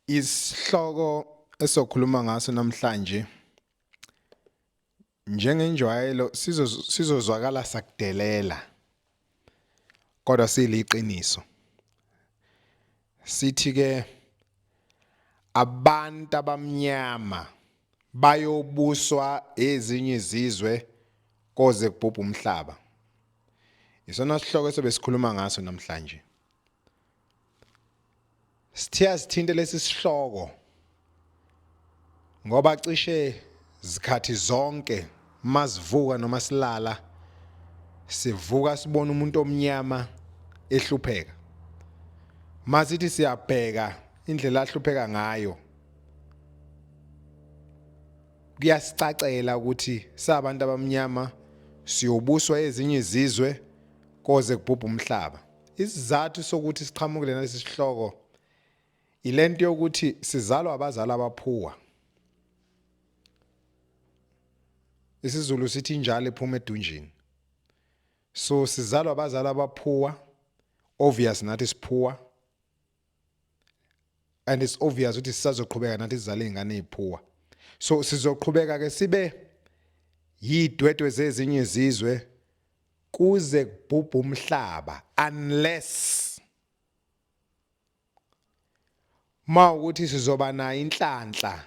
Isihloko esokhuluma ngaso namhlanje njengenjwayelo sizozwakala sakudelela kodwa siliqiniso. Sithi ke abantu abamnyama bayobuswa ezinye izizwe koze kubhubhe umhlaba. Isona sihloko esobesikhuluma ngaso namhlanje. Sithiya sithinte lesi sihloko ngoba cishe zikhathi zonke masivuka noma silala sivuka sibona umuntu omnyama ehlupheka. Masithi siyabheka indlela ahlupheka ngayo kuyasicacela ukuthi sabantu abamnyama siyobuswa ezinye izizwe koze kubhubhe umhlaba. Isizathu sokuthi siqhamukele nalesi sihloko ilento yokuthi sizalwa abazali abaphuwa. IsiZulu sithi injalo iphuma edunjini. So sizalwa abazali abaphuwa, obvious nathi siphuwa. And it's obvious ukuthi sisazoqhubeka nathi sizale izingane eziphuwa. So sizoqhubeka ke sibe yidwedwe zezinye izizwe kuze kubhubhe umhlaba unless ma ukuthi sizoba nayo inhlanhla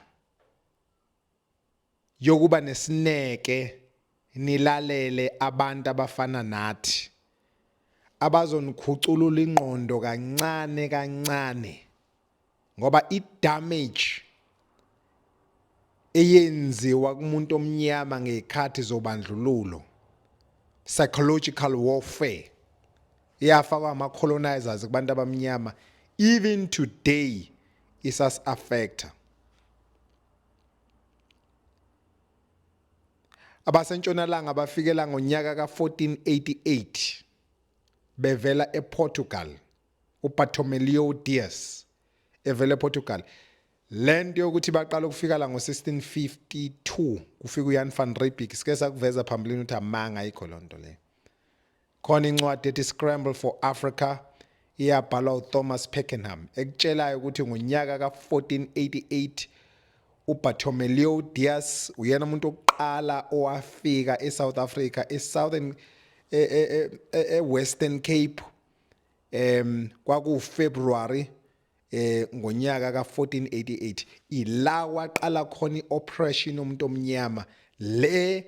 yokuba nesineke nilalele abantu abafana nathi abazonikhuculula ingqondo kancane kancane ngoba i-damage eyenziwa kumuntu omnyama ngezikhathi zobandlululo, psychological warfare iyafakwa ama-colonizers kubantu abamnyama, even today isas-affecta. Abasentshonalanga bafikela ngonyaka ka-1488 bevela ePortugal, uBartolomeu Dias evela ePortugal. Lento yokuthi baqala ukufika la ngo-1652 kufika uJan van Riebeeck, sike sakuveza phambilini ukuthi amanga ayikho lonto leyo. Khona incwadi ethi Scramble for Africa iyabhalwa uThomas Pakenham ekutshelayo ukuthi ngonyaka ka-1488 uBartolomeu Dias uyena umuntu wokuqala owafika eSouth Africa, eSouthern eWestern Cape kwaku February ngonyaka ka1488, ila waqala khona ioppression umuntu omnyama le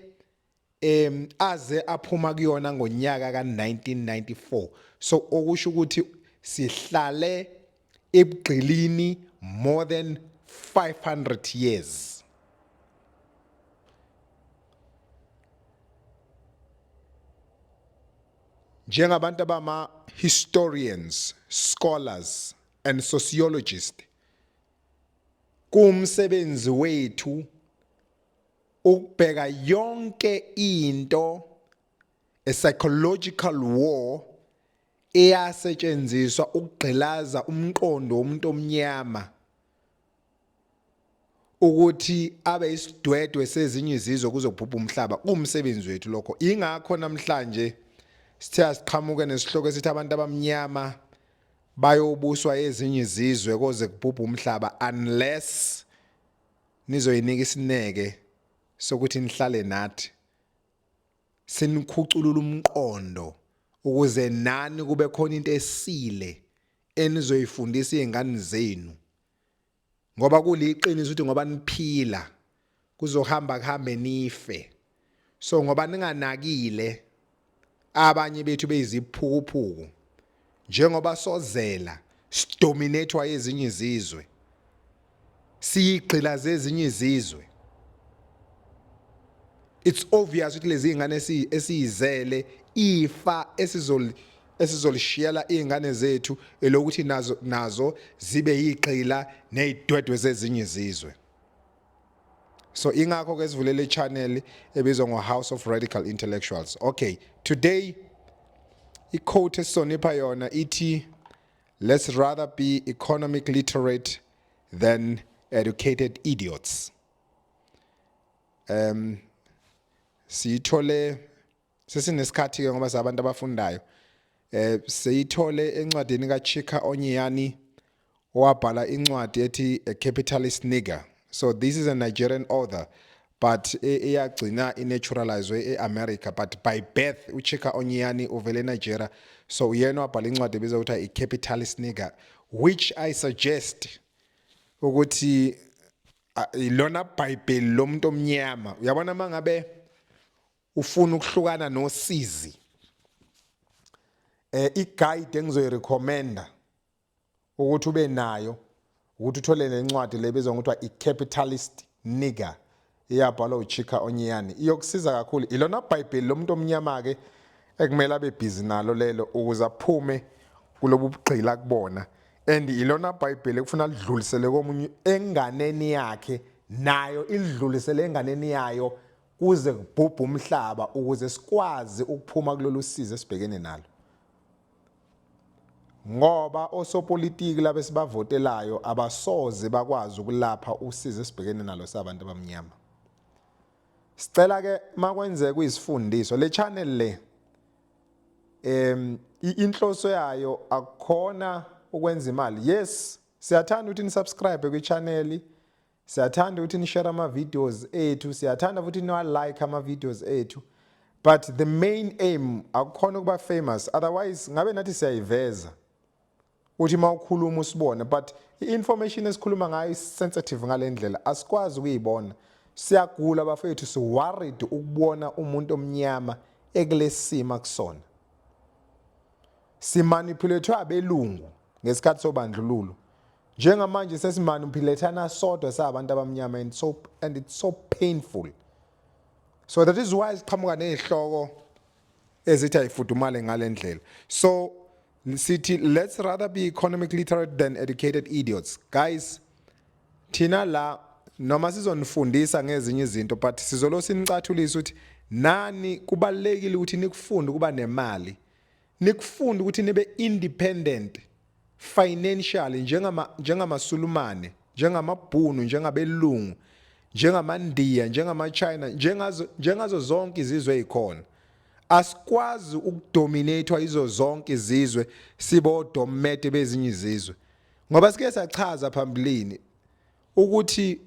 aze aphuma kuyona ngonyaka ka1994. So okusho ukuthi sihlale ebugqilini more than 500 years. Njengabantu abama historians, scholars and sociologists, kumsebenzi wethu ukubheka yonke into, a psychological war eyasetshenziswa ukugqilaza umqondo womuntu omnyama ukuthi abe isidwedwe sezinye izizwe kuzobhubha umhlaba. Kuwumsebenzi wethu lokho. Ingakho namhlanje sithe asiqhamuke nesihloko esithi abantu abamnyama bayobuswa ezinye izizwe koze kubhubhe umhlaba unless nizoyinika isineke sokuthi nihlale nathi sinikhuculula umqondo ukuze nani kube khona into esile enizoyifundisa izingane zenu, ngoba kuliqiniso ukuthi ngoba niphila kuzohamba kuhambe nife. So ngoba ninganakile abanye bethu beyiziphukuphuku njengoba sozela sidominathwa ezinye izizwe, siyigqila zezinye izizwe, it's obvious ukuthi lezi ngane esiyizele ifa esizolishiyela izingane zethu elokuthi nazo zibe yigqila nezidwedwe zezinye izizwe. So ingakho ke sivulele channel ebizwa ngo House of Radical Intellectuals. Okay, today i-quote esizonipha yona ithi, "Let's rather be economic literate than educated idiots." Siyithole sesinesikhathi ke ngoba sabantu abafundayo. Siyithole encwadini kaChika Onyeani. Owabhala incwadi ethi A Capitalist Nigger. So this is a Nigerian author, but iyagcina i-naturalizwe e-America, but by birth uChika Onyeani uvele eNigeria. So uyena wabhala incwadi ebizwa ukuthi i-Capitalist Nigger, which I suggest ukuthi ilona Bhayibheli lomuntu omnyama. Uyabona, mangabe ufuna ukuhlukana nosizi, i-guide engizoyirecommenda ukuthi ube nayo ukuthi uthole lencwadi lebizwa ngokuthiwa i-Capitalist Nigger, iyabhalwa uChika Onyeani. Iyokusiza kakhulu. Ilona Bhayibheli lomuntu omnyama ke ekumele abe busy nalo lelo ukuze aphume kulobu bugqila kubona, and ilona Bhayibheli ekufuna lidlulisele komunye enganeni yakhe, nayo ilidlulisele enganeni yayo, kuze kubhubhe umhlaba, ukuze sikwazi ukuphuma kulolu sizi esibhekene nalo, ngoba osopolitiki laba esibavotelayo abasoze bakwazi ukulapha usizi esibhekene nalo sabantu abamnyama. Sicela ke makwenzeka kuyisifundiso le channel le, inhloso yayo akukhona ukwenza imali. Yes, siyathanda ukuthi ni subscribe kwi channel, siyathanda ukuthi ni share ama videos ethu, siyathanda futhi ni like ama videos ethu, but the main aim akukhona ukuba famous. Otherwise ngabe nathi siyayiveza uthi mawukhuluma usibone, but i-information esikhuluma ngayo is-sensitive ngalendlela, asikwazi ukuyibona. Siyagula bafethu, si-worried ukubona umuntu omnyama ekulesima kusona. Simanipulate abelungu ngesikhathi sobandlululo, njengamanje sesimanipulathana sodwa sabantu abamnyama, and it's so painful. So that is why siqhamuka nezihloko ezithi ayifudumale ngalendlela. So sithi let's rather be economic literate than educated idiots, guys. Thina la noma sizonifundisa ngezinye izinto, but sizolo sinicathulisa ukuthi nani kubalekile ukuthi nikufunde ukuba nemali, nikufunde ukuthi nibe independent financially, njengamaSulumane, njengamabhunu, njengabelungu, njengamaNdiya, njengamaChina, njengazo zonke izizwe ezikhona. Asikwazi ukudominatewa izo zonke izizwe, sibo doormat bezinye izizwe, ngoba sike sachaza phambilini ukuthi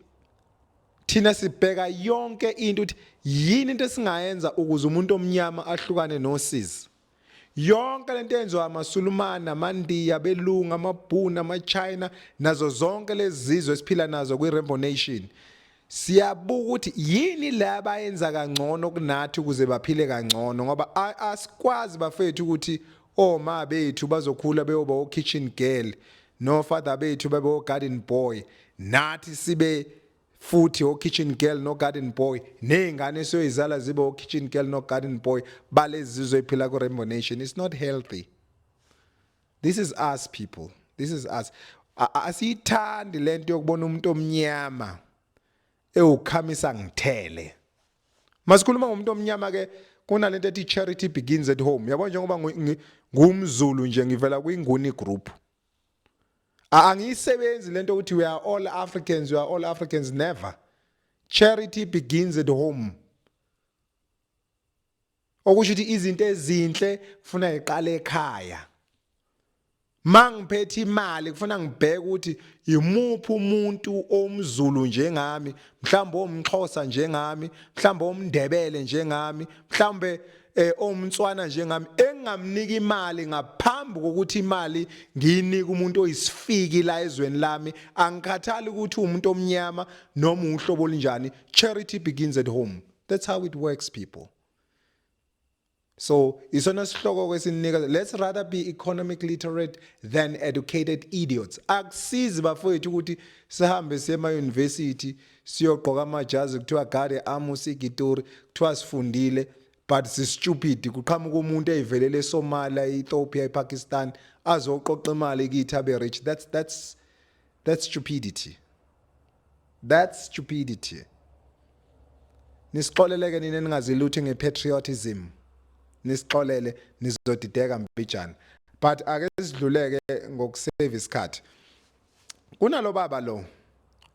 thina sibheka yonke into ukuthi yini into esingayenza ukuze umuntu omnyama ahlukane nosizi. Yonke lento eyenziwa amaSulumane, amaNdiya, abelungu, amabhunu, amaChina nazo zonke lezi zizwe esiphila nazo kwi-Rainbow Nation, siyabuka ukuthi yini la abayenza kangcono kunathi ukuze baphile kangcono, ngoba asikwazi bafethu ukuthi oma bethu bazokhula beyoba o-kitchen girl, no father bethu babe o-garden boy, nathi sibe futhi o-kitchen girl no garden boy, nezingane esiyoyizala zibe o-kitchen girl no garden boy balezi zizwe ephila ku-Rainbow Nation. It's not healthy. This is us, people, this is us. Asiyithandi lento yokubona umuntu omnyama ewukhamisa ngithele. Masikhuluma ngomuntu omnyama ke, kunalento ethi charity begins at home, yabo. Njengoba ngumZulu nje, ngivela kwiNguni group, angiyisebenzi lento ukuthi we are all Africans, we are all Africans. Never. Charity begins at home, okusho ukuthi izinto ezinhle kufuna iqale ekhaya. Mangiphethe imali, kufuna ngibheke ukuthi imuphi umuntu omZulu njengami, mhlawumbe omXhosa njengami, mhlawumbe omNdebele njengami, mhlawumbe omTswana njengami, engamnika imali ngaphambi kokuthi imali ngiyinike umuntu oyisifiki la ezweni lami. Angikhathali ukuthi umuntu omnyama noma uhlobo olunjani. Charity begins at home. That's how it works, people. So isona sihloko kwesinika, let's rather be economic literate than educated idiots. Akusizi bafowethu ukuthi sihambe siye ema university, siyogqoka amajazi, kuthiwa gade amusi igitori, kuthiwa sifundile, but si stupid. Kuqhamuka umuntu eyivelele eSomalia, eEthiopia, ePakistan, azoqoqa imali kithi, abe rich. That's stupidity, that's stupidity. Nisixoleleke nina ningazi lutho ngepatriotism, nisixolele, nizodideka mbijana, but ake sidluleke ngokusave isikhathi. Kunalo baba lo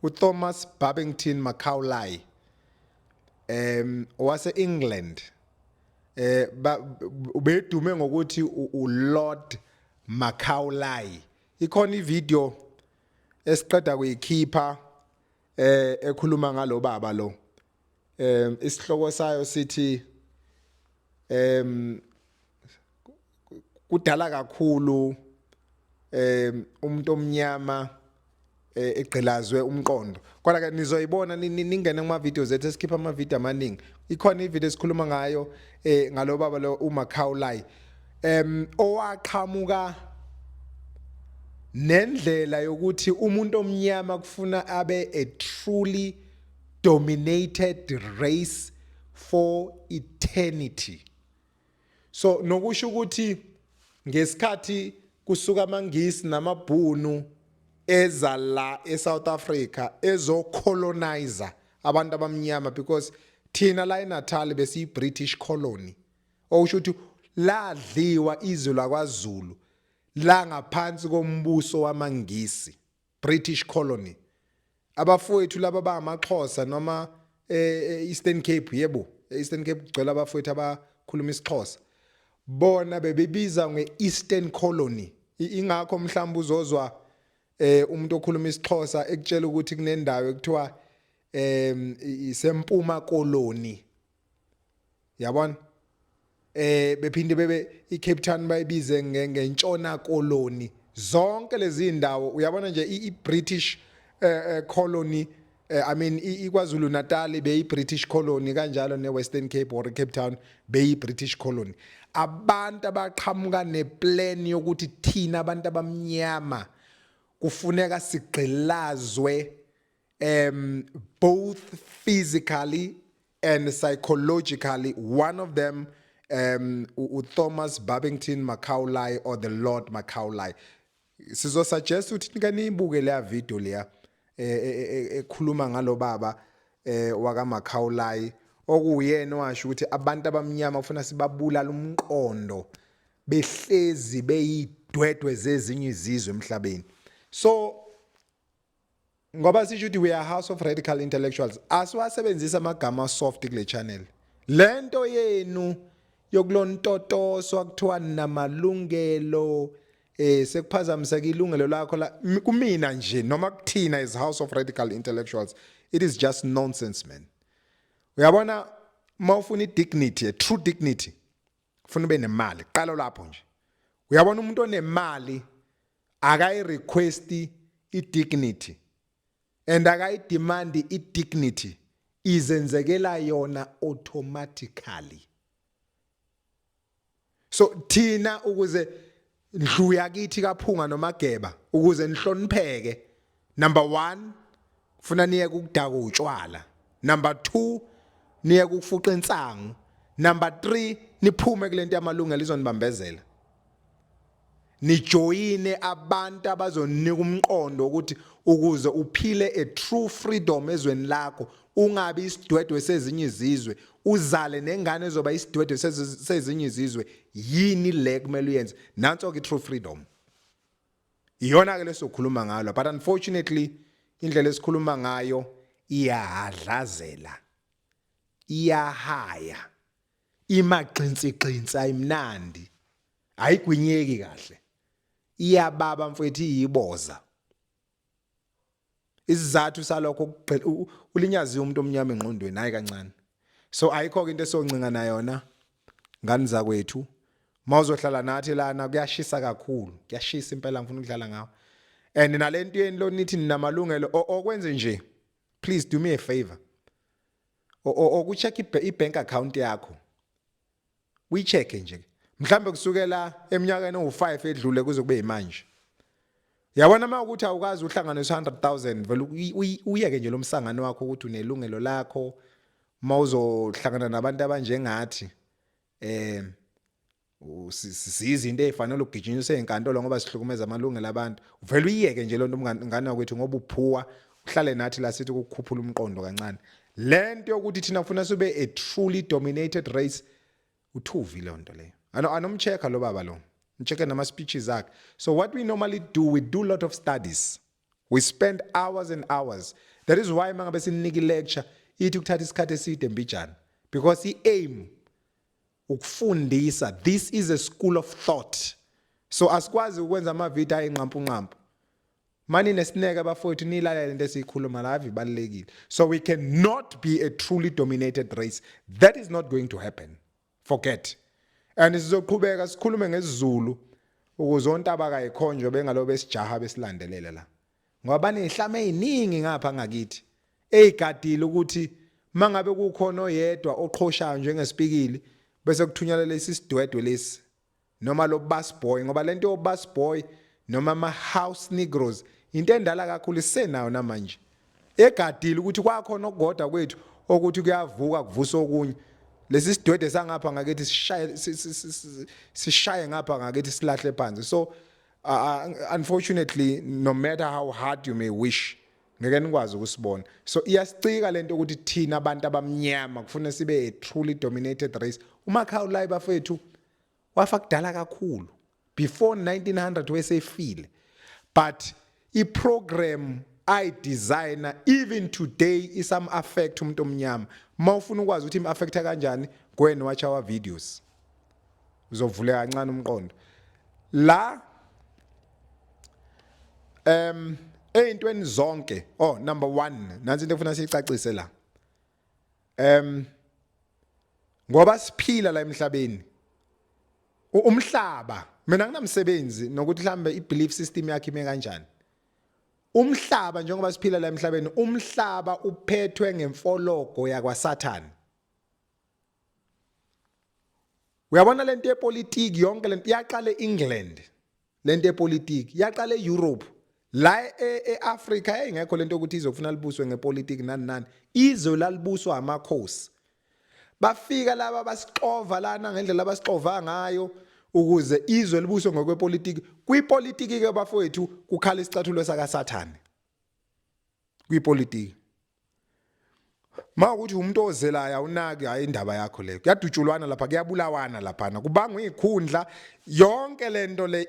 uThomas Babington Macaulay wase England, ubedume ngokuthi uLord Macaulay. Ikhona ivideo. Esiqeda kuyikhipha ekhuluma ngalo baba lo. Isihloko sayo sithi kudala kakhulu umuntu omnyama egqilazwe umqondo. Kodwa ke nizoyibona ningene kuma videos ethu, esikhipha ama video amaningi. Ikhona ivideo esikhuluma ngayo ngalo baba lo uMacaulay, owaqhamuka nendlela yokuthi umuntu omnyama kufuna abe a truly dominated race for eternity. So nokusho ukuthi ngesikhathi kusuka amaNgisi namaBhunu eza la eSouth Africa ezocolonize abantu abamnyama, because thina la eNatal besiyi British colony, okusho ukuthi ladliwa izwe lakwaZulu la ngaphansi kombuso wamaNgisi, British colony. Abafowethu laba bangamaXhosa noma Eastern Cape, yebo, Eastern Cape kugcwele abafowethu abakhuluma isiXhosa, bona bebebiza ngeEastern Colony. Ingakho mhlawumbe uzozwa umuntu okhuluma isiXhosa ekutshela ukuthi kunendawo ekuthiwa iseMpuma Koloni, yabona. Bephinde bebe iCape Town bayibize ngeNtshona Koloni. Zonke lezi indawo, uyabona nje, iBritish colony, I mean, iKwaZulu Natal beyi British colony, kanjalo neWestern Cape or Cape Town beyi British colony. Abantu abaqhamuka neplan yokuthi thina abantu abamnyama kufuneka sigqilazwe both physically and psychologically, one of them Thomas Babington Macaulay or the Lord Macaulay. Sizo suggest ukuthi nika niyibuke leya video leya ekhuluma ngalo baba waka Macaulay, okuyena washo ukuthi abantu abamnyama kufuna sibabulala umqondo, behlezi beyidwedwe zezinye izizwe emhlabeni. So ngoba sisho ukuthi we are house of radical intellectuals, asiwasebenzisa amagama soft kule channel. Lento yenu yokulontotoswa kuthiwa namalungelo, sekuphazamiseka ilungelo lakho la kumina nje noma kuthina as house of radical intellectuals, it is just nonsense, man. Uyabona, mawufuna i-dignity, a true dignity, ufuna ube nemali, qala lapho nje. Uyabona, umuntu onemali akayi-request i-dignity and akayidemand i-dignity, izenzekela yona automatically. So thina, ukuze ndlu yakithi kaPhunga noMageba, ukuze nihlonipheke, number 1, kufuna niyeke ukudaka utshwala, number 2, niyeke ukufuqa insangu, number 3, niphume kulento yamalungelo izonibambezela, nijoyine abantu abazonika umqondo ukuthi ukuze uphile a true freedom ezweni lakho, ungabi isidwedwe sezinye izizwe, uzale nengane ezoba isidwedwe sezinye izizwe, yini le kumele uyenze. Nanso ke true freedom, iyona ke lesokhuluma ngalo. But unfortunately indlela esikhuluma ngayo iyahadlazela, iyahaya, imagxinsi gxinsi, ayimnandi, ayigwinyeki kahle, iyababa mfowethu, iyiboza. Isizathu salokho ulinyaziwe umuntu omnyama engqondweni, hayi kancane. So ayikho ke into esoncinga nayona, ngani zakwethu. Mawuzohlala nathi lana kuyashisa kakhulu, kuyashisa impela, ngifuna ukudlala ngawo. And nalento yeni lo nithi ninamalungelo, okwenze nje, please do me a favor, okucheck i-bank account yakho, uyicheck nje mhlambe kusukela eminyakeni ewu5 edlule kuze kube manje. Yabona, uma ukuthi awukazi uhlanganise 100,000, vele uyeke nje lo msangano wakho ukuthi unelungelo lakho. Mawuzohlangana nabantu abanjengathi, sizinto ezifanele ukugijinyiswa ezinkantolo ngoba sihlukumeza amalungelo abantu, vele uyiyeke nje lonto, mngane wakwethu, ngoba uphuwa. Uhlale nathi la, sithi ukukhuphula umqondo kancane. Lento yokuthi thina kufuna sibe a truly dominated race, uthuvi leyo nto leyo. Anomcheck lo baba lo, ngichecke nama speeches akhe. So what we normally do, we do a lot of studies, we spend hours and hours. That is why mangabe sinika lecture ithi kuthatha isikhathi eside mbijana, because i-aim ukufundisa. This is a school of thought, so asikwazi ukwenza ama video ayinqampu nqampu. Mani nesineke bafowethu, nilalele into esiyikhuluma la, ibalulekile. So we cannot be a truly dominated race. That is not going to happen, forget. And sizoqhubeka sikhulume ngesiZulu ukuze ontaba kayikhonjwe bengalo besijaha besilandelele la, ngoba banezihlame eziningi ngapha ngakithi ezigadile ukuthi mangabe kukhona oyedwa oqhoshayo njengesipikili, bese kuthunyelwa lesi sidwedwe lesi noma lo bus boy, ngoba lento yo bus boy noma ama house negroes into endala kakhulu, isenayo namanje, egadile ukuthi kwakhona okukodwa kwethu okuthi kuyavuka kuvusa okunye. Lesi sidwede sangapha ngakithi sishaye, sishaye ngapha ngakithi, silahle phansi. So unfortunately, no matter how hard you may wish, ngeke nikwazi ukusibona. So iyasicika lento ukuthi thina abantu abamnyama kufuna sibe a truly dominated race. UMakhawulayi bafethu wafa kudala kakhulu, before 1900 wesefile, but iprogram ayidesigner even today isam affect umuntu omnyama. Mawufuna ukwazi ukuthi im affecta kanjani, go and watch our videos, uzovuleka kancane umqondo la. Eyintweni zonke, oh, number 1, nansi into efuna siyicacise la. Ngoba siphila la emhlabeni, umhlaba, mina nginamsebenzi nokuthi mhlambe i-belief system yakhe ime kanjani. Umhlaba, njengoba siphila la emhlabeni, umhlaba uphethwe ngemfologo yakwaSathane. Uyabona lento yepolitiki yonke, lento yaqala eEngland, lento yepolitiki yaqala eEurope. La eAfrica yayingekho lento ukuthi izofuna libuswe ngepolitiki nani nani. Izwe lalibuswa amakhosi. Bafika laba basixova lana ngendlela abasixova ngayo ukuze izwe libuswe ngokwepolitiki. Kwipolitiki ke bafowethu kukhala isicathulo sakaSathane kwipolitiki. Mawukuthi umuntu ozelayo awunaki, hayi, indaba yakho leyo. Kuyadutshulwana lapha, kuyabulawana laphana, kubangwa izikhundla. Yonke lento le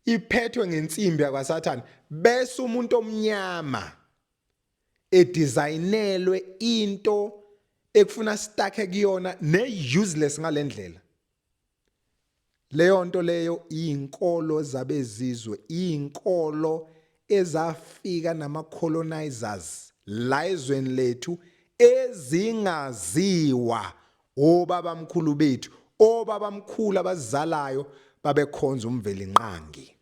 iphethwe ngensimbi yakwaSathane, bese umuntu omnyama edesignelwe into ekufuna stuck kuyona ne useless ngalendlela. Leyo nto leyo izinkolo zabezizwe, izinkolo ezafika nama colonizers la ezweni lethu, ezingaziwa obaba mkhulu bethu. Obaba mkhulu abazalayo babekhonza uMvelinqangi,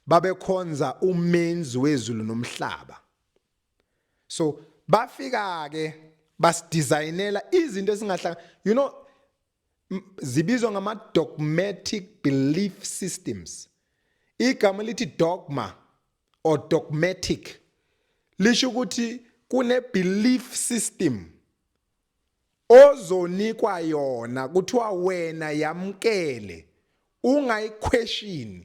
babekhonza umenzi wezulu nomhlaba. So bafika ke basidesignela izinto ezingahlanga, zibizwa ngama dogmatic belief systems. Igama lithi dogma or dogmatic lisho ukuthi kune belief system ozonikwa yona, kuthiwa wena yamkele, ungayiquestion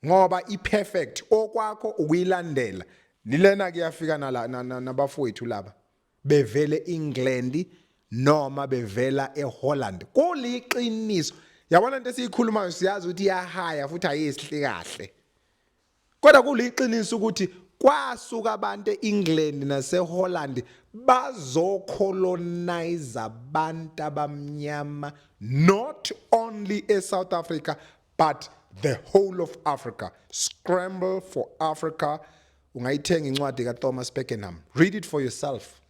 ngoba iperfect, okwakho ukuyilandela. Lilena kuyafika nala nabafowethu laba bevele England noma bevela eHolland. Kuliqiniso, yabona into esiyikhulumayo, siyazi ukuthi iyahaya futhi ayisihle kahle, kodwa kuliqiniso ukuthi kwasuka abantu eEngland naseHolland bazocolonize abantu abamnyama, not only eSouth Africa but the whole of Africa. Scramble for Africa, ungayithenga incwadi kaThomas Pakenham, read it for yourself.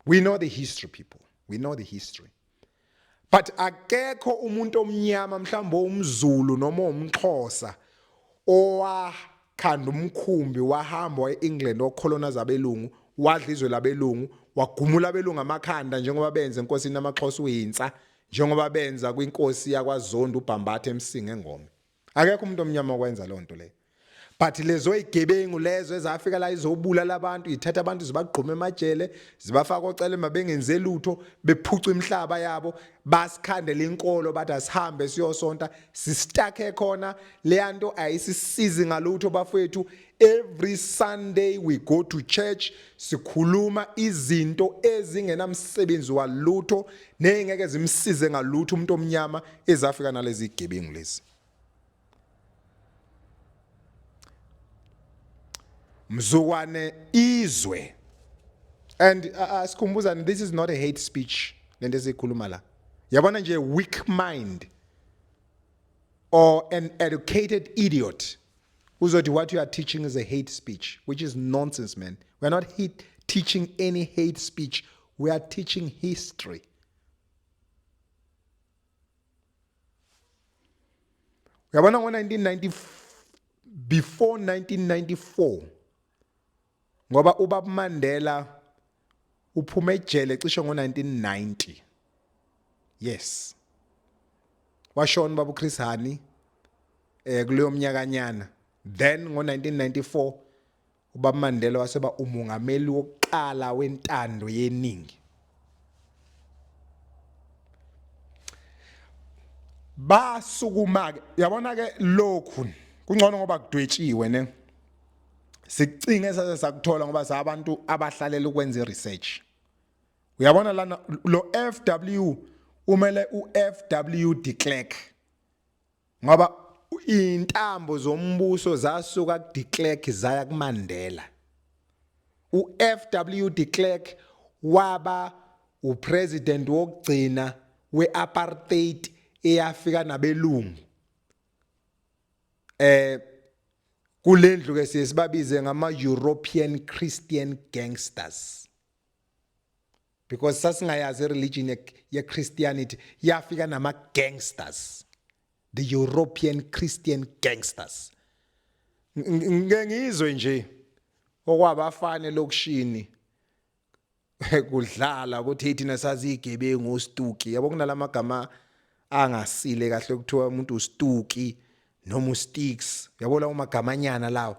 We know the history, people, we know the history. But akekho umuntu omnyama, mhlawumbe umZulu noma umXhosa, owakhanda umkhumbi wahamba waye-England, wacolonize abelungu, wadla izwe labelungu, wagumula abelungu amakhanda, njengoba benza enkosini amaXhosa uHintsa, njengoba benza kwinkosi yakwaZondo uBhambatha eMsinga eNgome. Akekho umuntu omnyama okwenza leyo nto leyo. But lezo igebengu lezo ezafika la izobulala abantu, ithatha abantu zibagquma emajele, zibafaka ocele mabengenze lutho, bephuca imihlaba yabo, basikhandela inkolo, bathi asihambe siyosonta, sistakhe khona. Leya nto ayisisizi ngalutho bafowethu. Every Sunday we go to church, sikhuluma izinto ezingenamsebenzi walutho nengeke zimsize ngalutho umuntu omnyama, ezafika nalezi igebengu lezi. Mzukwane izwe and sikhumbuzane, this is not a hate speech lento esikhuluma la. Yabona nje, weak mind. Or an educated idiot uzothi what you are teaching is a hate speech, which is nonsense, man. We are not hate, teaching any hate speech. We are teaching history. Uyabona ngo-1990, before 1994, ngoba ubaba Mandela uphuma ejele cishe ngo-1990. Yes, washona ubaba uChris Hani kuleyo minyakanyana. Then ngo-1994 ubaba Mandela waseba umongameli wokuqala wentando yeningi. Basukuma ke, yabona ke, lokhu kungcono ngoba kudwetshiwe ne sikucinge sase sakuthola ngoba sabantu abahlalela ukwenza iresearch. Uyabona lana lo FW umele uFW de Klerk, ngoba intambo zombuso zasuka ku de Klerk zaya kuMandela. uFW de Klerk waba upresident wokugcina weapartheid eyafika nabelungu. Kulendlu ke siye sibabize ngama European Christian gangsters, because sasingayazi religion ye Christianity yafika nama gangsters, the European Christian gangsters. Ngeke ngizwe nje okwabafana elokishini kudlala ukuthi thina sazi igebengu ostuki, yabo, kunalamagama angasile kahle kuthiwa umuntu ustuki noma usticks, yabo, lawo magamanyana lawo,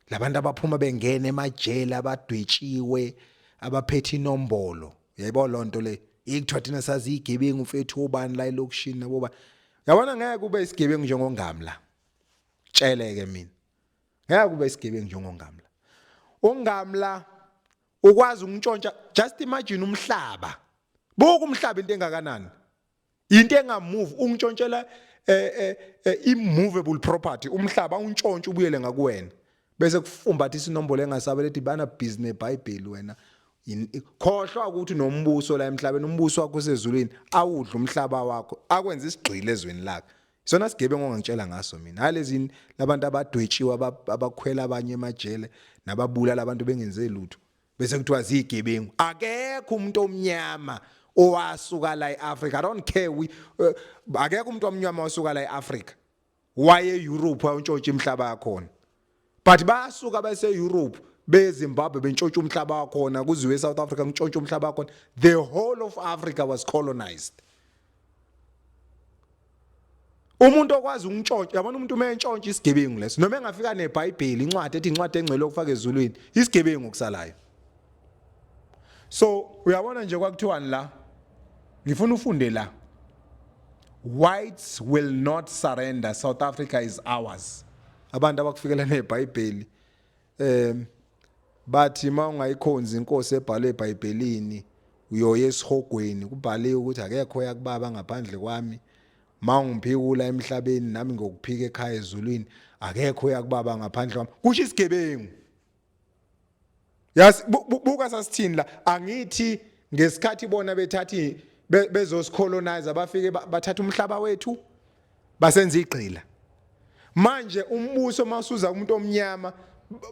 labantu abaphuma bengena emajele, abadwetshiwe, abaphethe inombolo, yayibona lonto le ikuthiwa thina sazi igebengu mfethu, obani la elokishini nabo ba. Yabona, ngeke kube isigebengu njengoNgamla. Tsheleke mina, ngeke kube isigebengu njengoNgamla. UNgamla ukwazi ukuntshontsha. Just imagine umhlaba, buka umhlaba, into engakanani, into engamove, ungishontshela immovable property, umhlaba, untshontshe ubuyele ngakuwena bese kufumbatha isinombolo engasabe lethi bana business eBhayibheli. Wena khohlwa ukuthi nombuso la emhlabeni, umbuso wakho usezulwini. Awudla umhlaba wakho, akwenza isigqile ezweni lakhe. Sona sigebengu ongangitshela ngaso mina, hayi lezi labantu abadwetshiwe, abakhwela abanye emajele nababulala abantu bengenze lutho bese kuthiwa zigebengu. Akekho umuntu omnyama owasuka la eAfrica, I don't care, we akekho umuntu omnyama owasuka la eAfrica waye eEurope wayontshontsha imihlaba yakhona, but bayasuka base Europe beZimbabwe bentshontsha umhlaba wakhona, kuziwe eSouth Africa kuntshontsha umhlaba wakhona. The whole of Africa was colonized. Umuntu okwazi ukuntshontsha, yabona, umuntu uma entshontsha isigebengu leso, noma engafika neBhayibheli, incwadi ethi incwadi engcwele okufaka ezulwini, isigebengu kusalayo. So uyabona nje kwakuthiwani la, ngifuna ufunde la: "Whites will not surrender, South Africa is ours." Abantu abakufikela neBhayibheli bathi uma ungayikhonzi inkosi ebhalwe eBhayibhelini uyoya esihogweni. Kubhaliwe ukuthi akekho yakubaba ngaphandle kwami, mawungiphikula emhlabeni nami ngokuphika ekhaya ezulwini, akekho yakubaba ngaphandle kwami, kusho isigebengu. Yas buka sasithini la. Angithi ngesikhathi bona bethathi bezosicolonize, bafike bathatha umhlaba wethu basenza igqila. Manje umbuso masuza umuntu omnyama,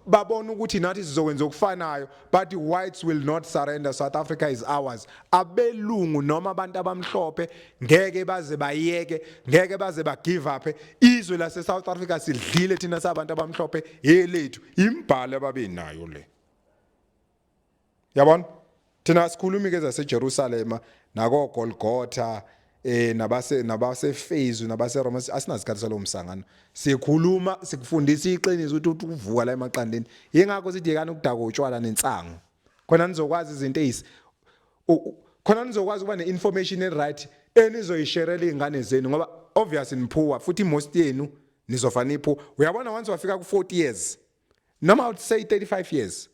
babona ukuthi nathi sizokwenza okufanayo, but "Whites will not surrender, South Africa is ours." Abelungu noma abantu abamhlophe ngeke baze bayeke, ngeke baze ba give up. Izwe lase South Africa sidlile thina sabantu abamhlophe, elethu. Imbhalo ababenayo le, yabona, thina sikhulumi ke zaseJerusalema nakoGolgotha, nabase Fezu nabase Roma, asinasikhathi salowo msangano. Sikhuluma sikufundisa iqiniso ukuthi uvuka la emaqandeni. Yingakho sithi yekani ukudaka utshwala nensangu, khona nizokwazi izinto ezisi khona nizokwazi ukuba neinformation e-right enizoyisherela izingane zenu, ngoba obviously niphuwa futhi most yenu nizofa niphu. Uyabona, once wafika ku 40 years, noma I would say 35 years,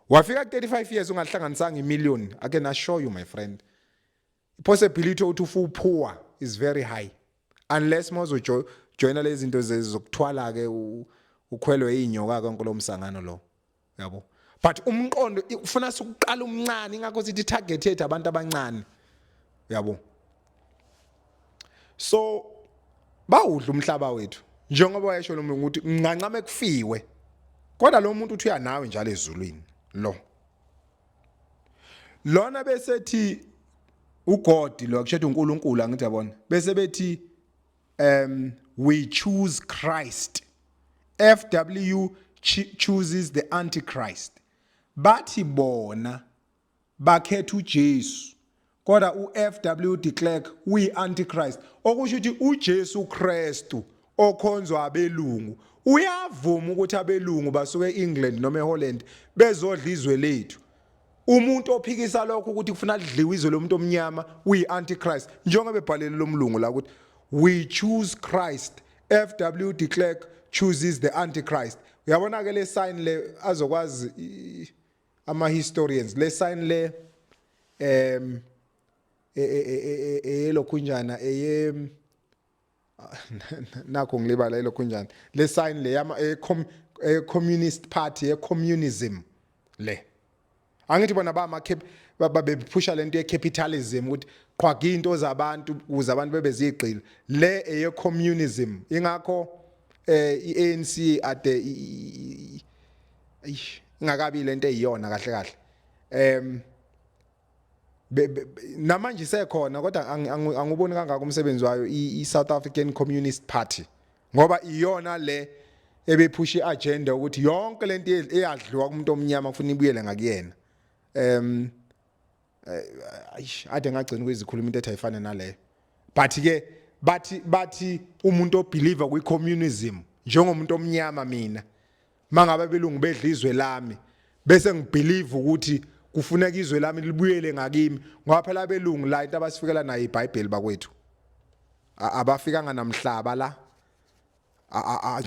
wafika ku 35 years ungahlanganisanga imillion, I can assure you, my friend, possibility ukuthi ufu poor is very high, unless mawuzojoina lezi zinto zokuthwala ke, ukhwelwe inyoka, konke lo msangano lo, yabo. But umqondo ufuna sokuqala umncane, ingakho sithi target yethu abantu abancane, yabo. So Bawudla umhlaba wethu. Njengoba wayesho lo mlungu ukuthi ngingancame kufiwe. Kodwa lo muntu uthi uyanawe njalo ezulwini lo. Lona besethi uGod lo kusho uNkulunkulu angithi yabona. Bese bethi we choose Christ. FW chooses the antichrist. Bathi bona bakhetha uJesu kodwa uFW de Klerk uyi-antichrist okusho ukuthi uJesu Kristu okhonzwa abelungu uyavuma ukuthi abelungu basuke e-England noma eHolland bezodla izwe lethu. Umuntu ophikisa lokho ukuthi kufuna lidliwe izwe lomuntu omnyama uyi-antichrist njengoba ebhalele lomlungu la ukuthi we choose Christ FW de Klerk chooses the antichrist. Uyabona ke le sign le azokwazi ama historians le sign le eyelokhunjana eye nakho ngilibala elokhunjana le sign le yama e communist party e communism le angithi bona bama babephusha lento ye capitalism ukuthi qhwaga into zabantu ukuze abantu bebe zigqila le eye communism ingakho eh iANC ade eish ingakabi lento eyiyona kahle kahle namanje isekhona kodwa anguboni kangaka umsebenzi wayo i-South African Communist Party ngoba iyona le ebephusha iagenda ukuthi yonke lento eyadliwa kumuntu omnyama kufuna ibuyele ngakuyena eish ade ngagcina ukuzikhuluma into ethi ayifane naleyo but ke bathi bathi umuntu obeliever kwi communism njengomuntu omnyama mina mangabe belungu bedla izwe lami bese ngibelieve ukuthi kufuneka izwe lami libuyele ngakimi ngoba phela abelungu la into abasifikela nayo iBhayibheli bakwethu abafikanga namhlaba la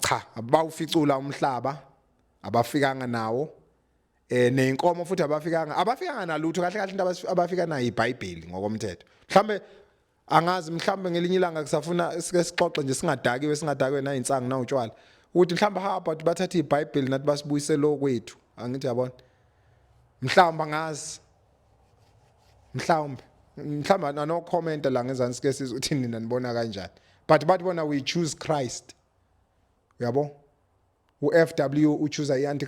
cha bawuficula umhlaba abafikanga nawo eh nezinkomo futhi abafikanga abafikanga nalutho kahle kahle into abafika nayo iBhayibheli ngokomthetho mhlambe angazi mhlambe ngelinye ilanga kusafuna sike sixoxe nje singadakiwe singadakiwe nayinsangu nawutshwala ukuthi mhlambe how about bathathe iBhayibheli nathi basibuyise lo kwethu angithi yabona mhlawumbe angazi mhlawumbe mhlawumbe no comment la ngezansi ke sizothi nina nibona kanjani but bathi bona we choose Christ uyabo uFW uchuza ianti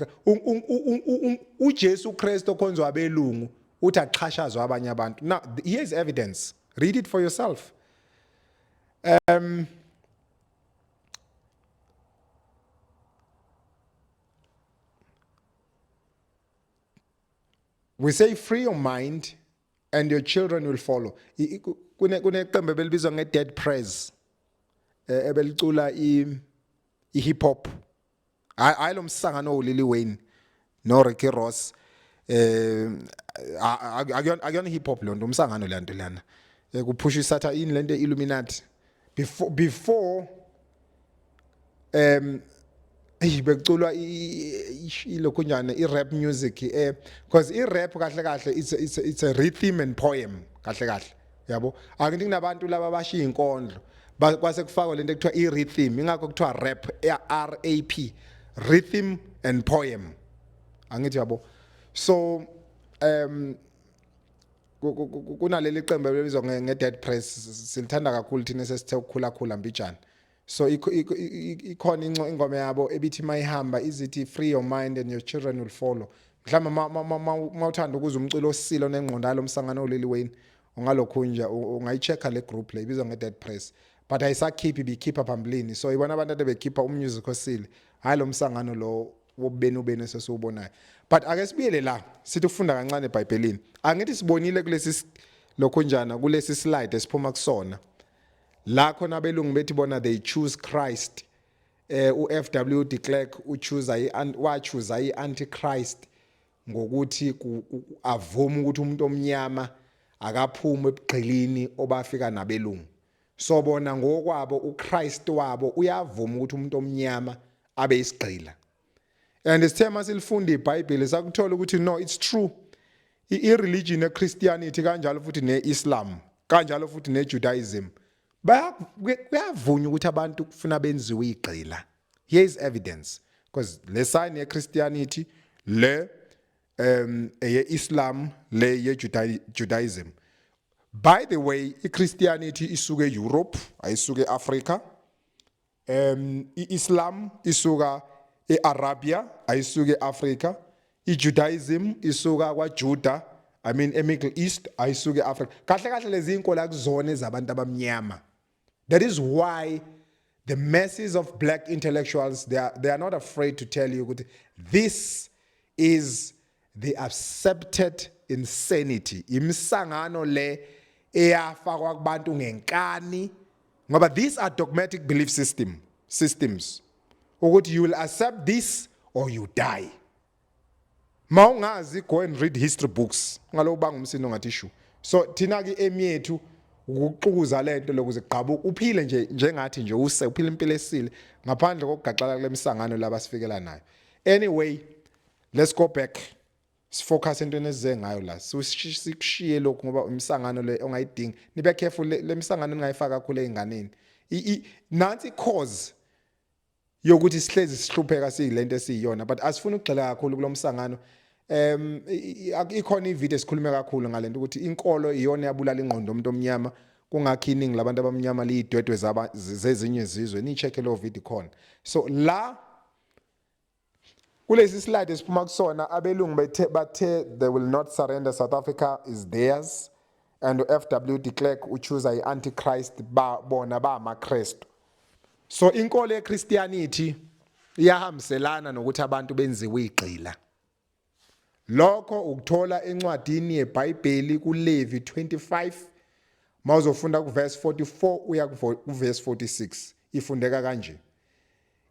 uJesu Kristu okhonzwa abelungu uthi axhashazwa abanye abantu. Now here is evidence, read it for yourself. We say free your mind and your children will follow. Kuneqembu ebelibizwa nge-Dead Prez ebelicula i-hip hop hayi lo msangano uLil Wayne no Ricky Ross akuyona akuyona hip hop lonto umsangano leyanto lana kuphusha isatha ini lento Illuminati before eyi bekuculwa ilokhu njani i-rap music because i-rap kahle kahle it's a rhythm and poem kahle kahle yabo angithi kunabantu laba bashiya inkondlo kwase kufakwa lento ekuthiwa i-rhythm ingakho kuthiwa rap R A P rhythm and poem angithi yabo so kunaleli qembu elibizwa nge-Dead Press silithanda kakhulu thina sesithe ukukhula khula mbijana so ikhona ingoma yabo ebithi mayihamba izithi free your mind and your children will follow mhlawumbe mawuthanda ukuza umculo osilo nengqondo yalo msangano olili Wayne ungalokhu nje ungayi-check-a le group le ibizwa nge-Dead Press but ayisakhiphi ibikhipha phambilini so ibona abantu ade bekhipha umusic osile hhayi lo msangano lo wobubeni ubeni esesiwubonayo but ake sibuyele la sithi ufunda kancane eBhayibhelini angithi sibonile kulesi lokhunjana kulesi slide esiphuma kusona la khona abelungu bethi bona they choose Christ uFW de Klerk uchoose wachoose iantichrist ngokuthi avume ukuthi umuntu omnyama akaphume ebugqilini obafika nabelungu so bona ngokwabo uChrist wabo uyavuma ukuthi umuntu omnyama abe isigqila and sithe masilifunda iBhayibheli sakuthola ukuthi no it's true i-religion eChristianity kanjalo futhi neIslam kanjalo futhi neJudaism kuyavunywa ukuthi abantu kufuna benziwe igqila here is evidence because le sign yeChristianity le eye-Islam le ye-Judaism by the way iChristianity isuke eEurope ayisuke eAfrica. IIslam isuka eArabia, ayisuke eAfrica. IJudaism isuka kwaJuda, I mean eMiddle East, ayisuke eAfrica. Kahle kahle lezi inkolo akuzona ezabantu abamnyama. That is why the masses of black intellectuals, they are not afraid to tell you ukuthi this is the accepted insanity, imisangano le eyafakwa kubantu ngenkani, ngoba these are dogmatic belief systems ukuthi you will accept this or you die. Mawungazi, go and read history books. Ngaloku banga umsindo ngathi shu. So thina ke aim yethu ukuxukuza lento lokuze gqabuka, uphile nje njengathi nje use uphile impilo esile ngaphandle kokugaxala kule misangano laba sifikela nayo. Anyway, let's go back, sifocus entweni esize ngayo la. Sikushiye lokhu ngoba imisangano le ongayidingi. Nibe careful, le misangano ningayifaka kakhulu einganeni. Nansi cause yokuthi sihlezi sihlupheka siyilento esiyiyona, but asifuni ukugxila kakhulu kulomsangano. Ikhona ivideo esikhulume kakhulu ngalento ukuthi inkolo iyona yabulala ingqondo yomuntu omnyama, kungakho iningi labantu abamnyama liyidwedwe zaba zezinye izizwe. Ni-check lo video khona. So la kulesi slide esiphuma kusona, abelungu bathe they will not surrender, South Africa is theirs, and FW de Klerk uchoose i-antichrist, ba bona ba amaKristu. So inkolo yeChristianity iyahambiselana nokuthi abantu benziwe igqila. Lokho ukuthola encwadini yeBhayibheli kuLevi 25, mawuzofunda kuverse 44 uya kuverse 46. Ifundeka kanje: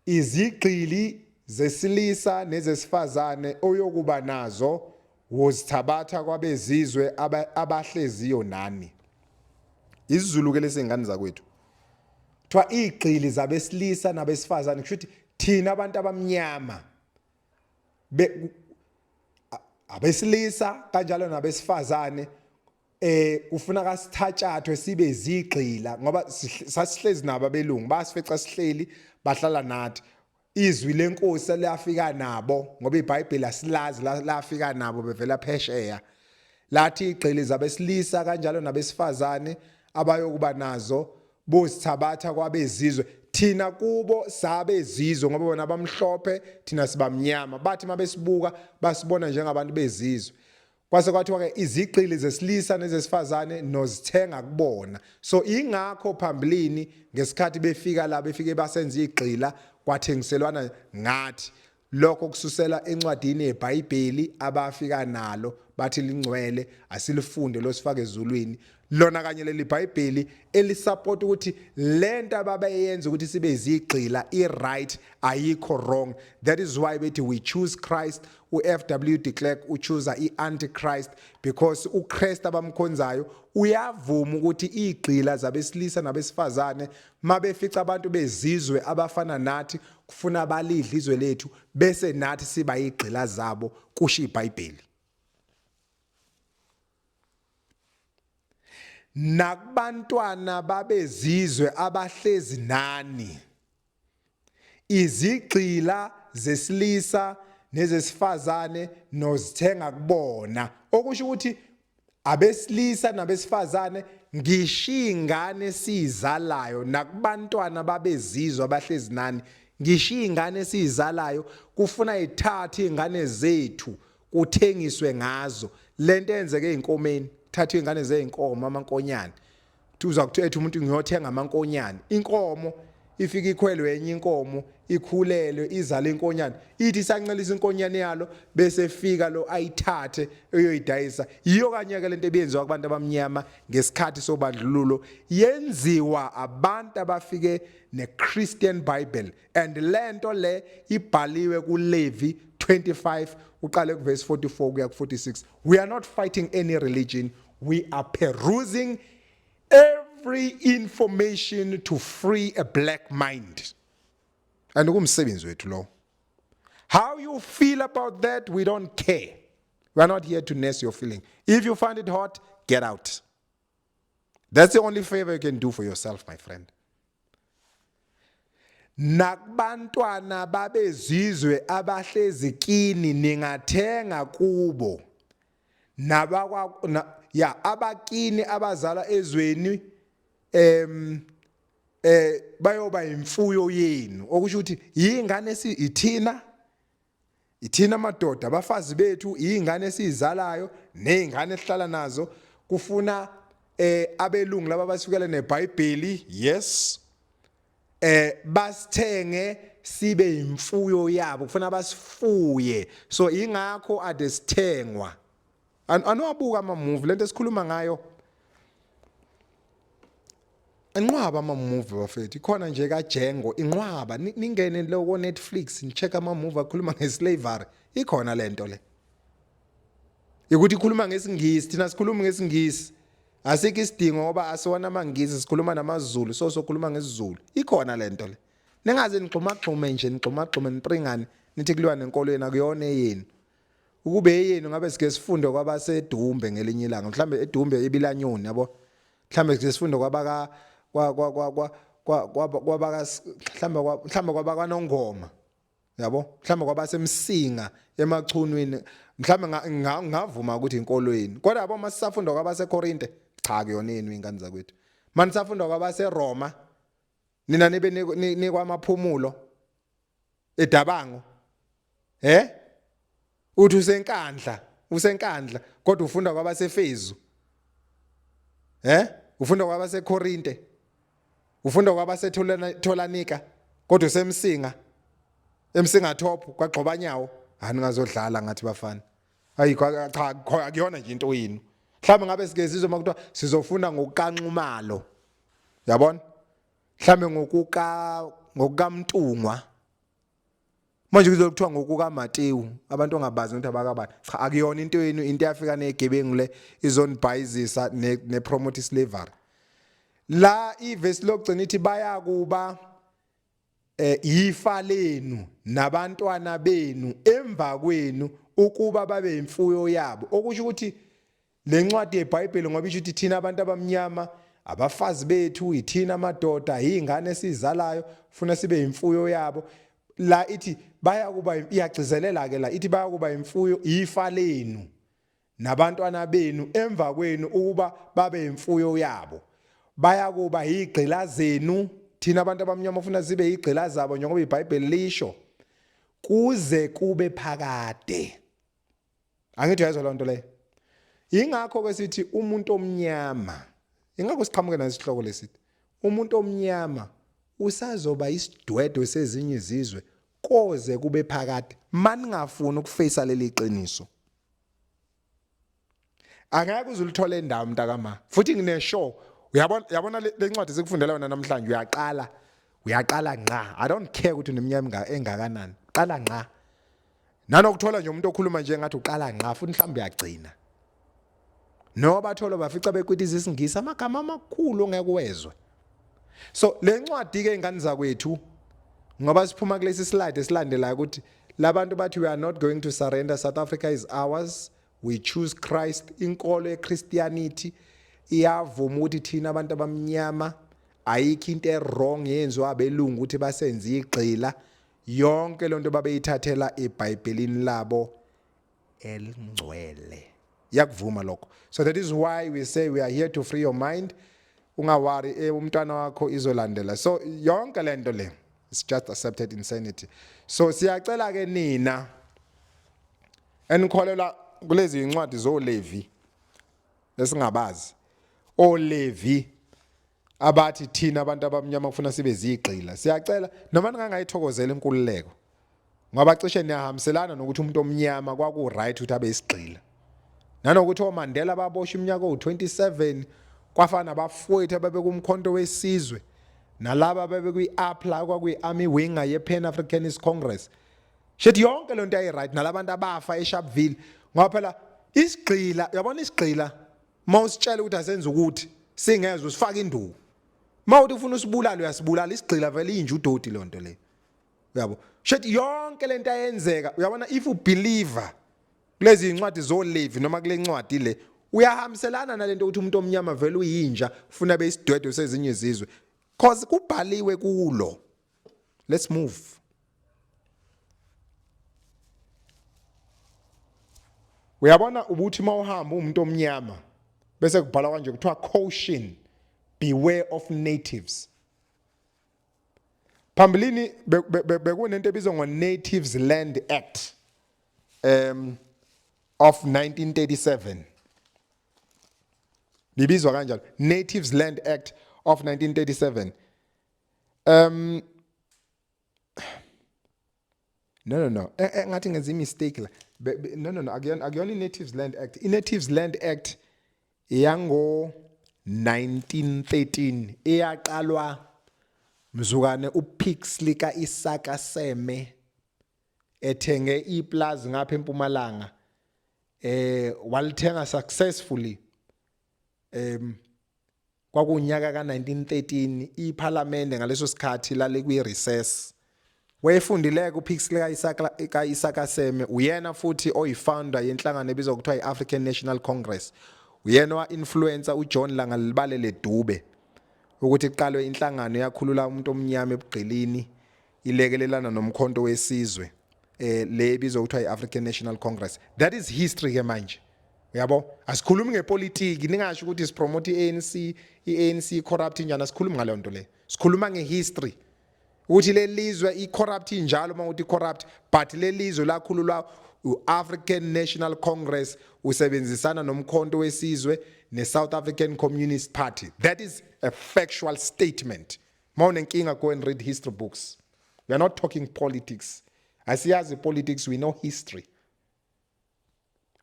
"Izigqili zesilisa nezesifazane oyokuba nazo wozithabatha kwabezizwe abahleziyo nani." IsiZulu ke lesingane zakwethu. Kuthiwa igqili zabesilisa nabesifazane, kusho ukuthi thina abantu abamnyama abesilisa kanjalo nabesifazane kufuna kasithatshathwe sibe zigqila, ngoba sasihlezi nabo abelungu, basifica sihleli, bahlala nathi. Izwi lenkosi liyafika nabo ngoba iBhayibheli asilazi, lafika nabo bevela phesheya. Lathi igqili zabesilisa kanjalo nabesifazane abayokuba nazo bozithabatha kwabezizwe. Thina kubo sabezizwe ngoba bona bamhlophe, thina sibamnyama. Bathi mabesibuka basibona njengabantu bezizwe. Kwase kwathiwa ke izigqili zesilisa nezesifazane nozithenga kubona. So ingakho phambilini ngesikhathi befika la, befike basenza igqila, kwathengiselwana ngathi. Lokho kususela encwadini yeBhayibheli abafika nalo, bathi lingcwele, asilifunde losifake ezulwini. Lona kanye leli Bhayibheli elisupport ukuthi lento ababeyenza ukuthi sibe zigqila i-right, ayikho wrong. That is why bethi we choose Christ. uFW de Klerk uchoose iantichrist because uChrist abamkhonzayo uyavuma ukuthi igqila zabesilisa nabesifazane, mabefica abantu bezizwe abafana nathi, kufuna balidla izwe lethu bese nathi siba igqila zabo, kusho iBhayibheli. Nakubantwana babezizwe abahlezi nani, izigqila zesilisa nezesifazane nozithenga kubona, okusho ukuthi abesilisa nabesifazane, ngisho ingane esizalayo, nakubantwana babezizwe abahlezi nani, ngisho ingane esizalayo kufuna ithathe ingane zethu kuthengiswe ngazo. Lento eyenzeke ezinkomeni, thatha ingane zezinkomo, amankonyane. Uza kuthi ethi umuntu ngiyothenga amankonyane, inkomo ifika ikhwelwe enye inkomo, ikhulelwe, izala inkonyane, ithi isancelisa inkonyane yalo bese fika lo ayithathe eyoyidayisa. Yiyo kanye ke lento ebiyenziwa kubantu abamnyama ngesikhathi sobandlululo, yenziwa abantu abafike neChristian Bible, and lento le ibhaliwe kuLevi 25, uqale kuverse 44 kuya ku46. We are not fighting any religion, we are perusing every information to free a black mind, and kumsebenzi wethu lo. How you feel about that, we don't care. We are not here to nurse your feeling. If you find it hot, get out. That's the only favor you can do for yourself, my friend. Nakubantwana babezizwe abahlezi kini ningathenga kubo, nabakwa ya abakini abazala ezweni. Bayoba imfuyo yenu, okusho ukuthi yingane ithina ithina amadoda, abafazi bethu, izingane esizalayo nezingane esihlala nazo. Kufuna abelungu laba basifikele neBhayibheli, yes, basithenge sibe imfuyo yabo, kufuna basifuye. So ingakho ade sithengwa. Anowabuka ama movie lento esikhuluma ngayo, inqwaba ama movie bafethu, ikhona nje kaJengo inqwaba. Ningene lo ko Netflix, ni-check ama movie akhuluma ngeslavery, ikhona lento le. Ukuthi ikhuluma ngesiNgisi, thina sikhuluma ngesiNgisi, asikho isidingo ngoba asiwona amaNgisi, sikhuluma namaZulu, so sokhuluma ngesiZulu. Ikhona lento le. Ningaze nigxuma gxume nje, nigxuma gxume nipringane, nithi kuliwa nenkolo yenu, akuyona eyenu. Ukube eyenu ngabe sike sifunde kwabasedumbe ngelinye ilanga, mhlambe edumbe ebilanyoni, yabo, mhlambe sike sifunde kwabaka kwa kwa kwa kwa kwa kwabaka mhlambe mhlambe kwabakwanongoma, yabo, mhlambe kwabasemsinga emachunwini, mhlambe ngavuma ukuthi inkolo yenu. Kodwa yabo, masisafunda kwabaseKorinte, cha, kuyona yenu ingane zakwethu. Manisafunda kwabaseRoma, nina nibe nikwamaphumulo edabango, uthi usenkandla, usenkandla, kodwa ufunda kwabasefezu, ufunda kwabaseKorinte, ufunda kwabaseTholanika, kodwa usemsinga, emsinga top kwagxobanyawo. Ani ngazodlala ngathi bafana, ayi cha, akuyona nje into yenu. Mhlawumbe ngabe sike sizwe makuthiwa sizofunda ngokukanxumalo, yabona, mhlambe ngokukamntungwa, manje kuzokuthiwa ngokukaMatewu, abantu ongabazi ukuthi abakabani. Cha, akuyona into yenu, into yafika negebengu le izonibhayizisa ne promote slavery. La ivesi lokugcina ithi bayakuba ifa lenu nabantwana benu emva kwenu ukuba babe imfuyo yabo, okusho ukuthi lencwadi yeBhayibheli, ngoba isho ukuthi thina abantu abamnyama, abafazi bethu, ithina amadoda, izingane esizalayo, funa sibe imfuyo yabo. La ithi bayakuba, iyagcizelela ke la, ithi bayakuba imfuyo, ifa lenu nabantwana benu emva kwenu ukuba babe imfuyo yabo, bayakuba igqila zenu. Thina abantu abamnyama ufuna sibe igqila zabo, njengoba iBhayibheli lisho, kuze kube phakade. Angithi uyayizwa loo nto leyo? Ingakho ke sithi umuntu omnyama, ingakho siqhamuke nesihloko lesithi umuntu omnyama usazoba isidwedwe sezinye izizwe koze kube phakade, maningafuni ukufacea leli qiniso. Angeke uze ulithole indawo, mntakama. Futhi ngine-sure, uyabona, yabona le ncwadi sikufundela yona namhlanje, uyaqala, uyaqala ngqa. I don't care ukuthi uneminyaka engakanani, qala ngqa. Nanokuthola nje umuntu okhuluma nje ngathi uqala ngqa, futhi mhlawumbe uyagcina. No bathola bafica bekwitiza isiNgisi, amagama amakhulu ongeke wezwe. So le ncwadi ke, ingane zakwethu, ngoba siphuma kulesi slide esilandelayo ukuthi labantu bathi we are not going to surrender, South Africa is ours, we choose Christ. Inkolo yeChristianity iyavuma ukuthi thina abantu abamnyama, ayikho into e-wrong yenziwa abelungu ukuthi basenze igxila. Yonke lonto babeyithathela eBhayibhelini labo elingcwele, yakuvuma lokho. So that is why we say we are here to free your mind. Ungawari, umntwana wakho izolandela. So yonke lento le, it's just accepted insanity. So siyacela ke nina enikholelwa kulezi incwadi zoLevi esingabazi, oLevi abathi thina abantu abamnyama kufuna sibe zigqila, siyacela noma ningangayithokozela inkululeko, ngoba cishe niyahambiselana nokuthi umuntu omnyama kwaku right ukuthi abe isigqila, nanokuthi oMandela baboshwa iminyaka owu27, kwafana nabafowethu ababekumkhonto wesizwe nalaba ababekwi-APLA, kwakuyi-army winger ye-Pan Africanist Congress. Shethi yonke lento yayi-right, nalabantu abafa eSharpeville, ngoba phela isigqila, uyabona isigqila, mawusitshela ukuthi asenze ukuthi singezwe, usifaka induku, mawuthi ufuna usibulala uyasibulala. Isigqila vele inje udoti lonto le, uyabo. Shethi yonke lento ayenzeka, uyabona, if u believer kulezi incwadi zoLevi noma kule ncwadi le, uyahambiselana nalento ukuthi umuntu omnyama vele uyinja, ufuna beyisidwedwe sezinye izizwe, cause kubhaliwe kulo. Let's move. Uyabona ubuthi mawuhamba umuntu omnyama, bese kubhalwa kanje, kuthiwa caution, beware of natives. Phambilini bekunento ebizwa ngo-Natives Land Act of 1937, libizwa kanjalo, Natives Land Act of 1937. No, ngathi ngenza i-mistake la. No, akuyona i-Natives Land Act. I-Natives Land Act yango 1913 iyaqalwa mzukane uPixley kaIsaka Seme ethenge iplaza ngapha eMpumalanga, walithenga successfully. Kwakunyaka ka1913, iParliament ngaleso sikhathi lale kwi recess. Wayefundileke uPixley kaIsaka Seme, uyena futhi oyifounder yenhlangano ebizwa kuthiwa iAfrican National Congress. Uyena wa-influencer uJohn Langalibalele Dube ukuthi kuqalwe inhlangano yakhulula umuntu omnyama ebugqilini, ilekelelana nomkhonto wesizwe, le ebizwa kuthiwa iAfrican National Congress. That is history ke manje, uyabo. Asikhulumi ngepolitiki, ningasho ukuthi sipromote iANC, iANC corrupt njani. Asikhulumi ngaleyo nto le, sikhuluma ngehistory ukuthi lelizwe i-corrupt injalo uma uthi corrupt, but lelizwe lakhululwa u-African National Congress usebenzisana nomkhonto wesizwe ne-South African Communist Party. That is a factual statement. Mawunenkinga, go and read history books. We are not talking politics. Asiyazi politics, we know history.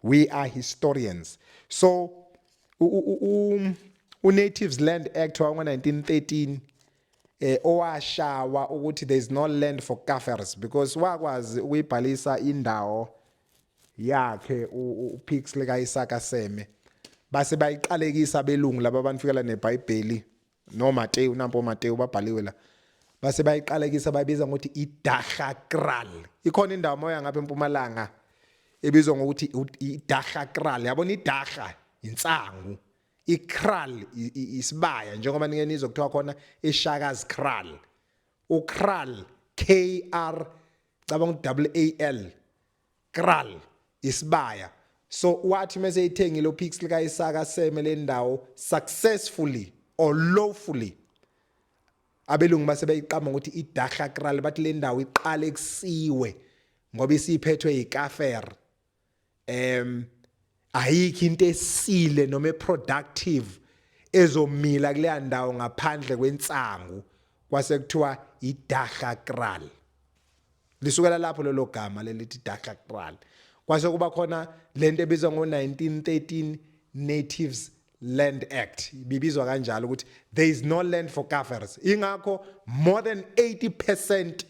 We are historians. So u-Natives Land Act wango-1913 owashawa ukuthi there is no land for Kaffirs, because wakwazi ukuyibhalisa indawo yakhe uPixley kaIsaka Seme, base bayiqalekisa abelungu laba abanifikela neBhayibheli noMateyu. Nampo Mateyu babhaliwe la, base bayiqalekisa, bayibiza ngokuthi iDagga. Ikhona indawo moya ngapha eMpumalanga ebizwa ngokuthi iDagga Kraal. Yabona, idagga insangu, ikraal isibaya, njengoba nike nizwe kuthiwa khona eShaka's Kraal. Ukraal, K R, cabanga double A L, kraal, isibaya. So wathi mase ithengile uPixley kaIsaka Seme le ndawo successfully or lawfully, abelungu base beyiqamba ukuthi iDagga Kraal. Bathi le ndawo iqale kusiwe ngoba isiphethwe yikafir, ayikho into esile noma eproductive ezomila kuleya ndawo ngaphandle kwensangu. Kwase kuthiwa iDagga Kraal. Lisukela lapho lelo gama lelithi Dagga Kraal. Kwase kuba khona lento ebizwa ngo-1913 Natives Land Act, ibibizwa kanjalo ukuthi there is no land for Kaffirs. Ingakho more than 80%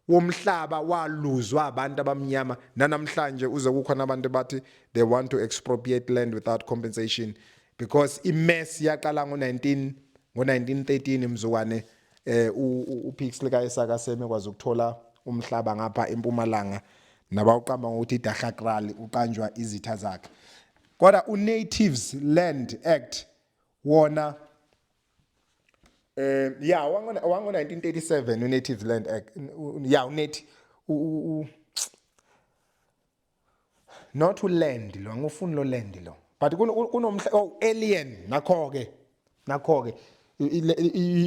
womhlaba waluzwa abantu abamnyama. Nanamhlanje uze kukhona abantu bathi they want to expropriate land without compensation, because imess yaqala ngo-19 ngo-1913 mzukwane uPixley kaIsaka Seme kwazi ukuthola umhlaba ngapha eMpumalanga nabawuqamba ngokuthi iDagga Kraal, uqanjwa izitha zakhe. Kodwa uNatives Land Act wona, ya, wango 1937 uNative Land Act, ya, unet not uland lo, angifuni lo land lo, but kunomhla, oh, alien. Nakho ke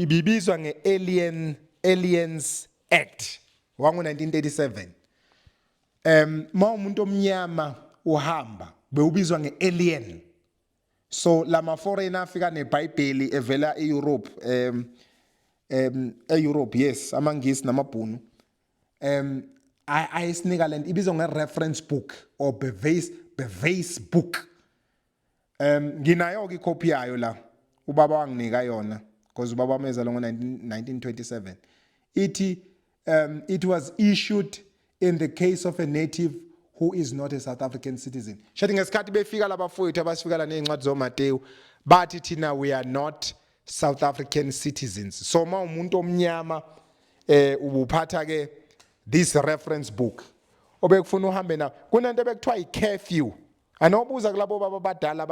ibizwa ngeAlien Aliens Act wango 1937. Ma umuntu omnyama uhamba bewubizwa ngealien. So lama foreigner afika neBhayibheli evela eEurope, eEurope, yes, amaNgisi namabhunu, ayisinika lento ibizwa nge-reference book or bewijs book. Nginayo ke icopy yayo la, ubaba wanginika yona because ubaba wameza lo ngo 1927. Ithi it was issued in the case of a native who is not a South African citizen. Shathi ngesikhathi befika labafowethu abasifikela nezincwadi zoMateyu, bathi thina we are not South African citizens. So ma umuntu omnyama ubuphatha ke this reference book obekufuna uhambe nawo. Kunento ebekuthiwa i-curfew. Anobuza kulabo baba abadala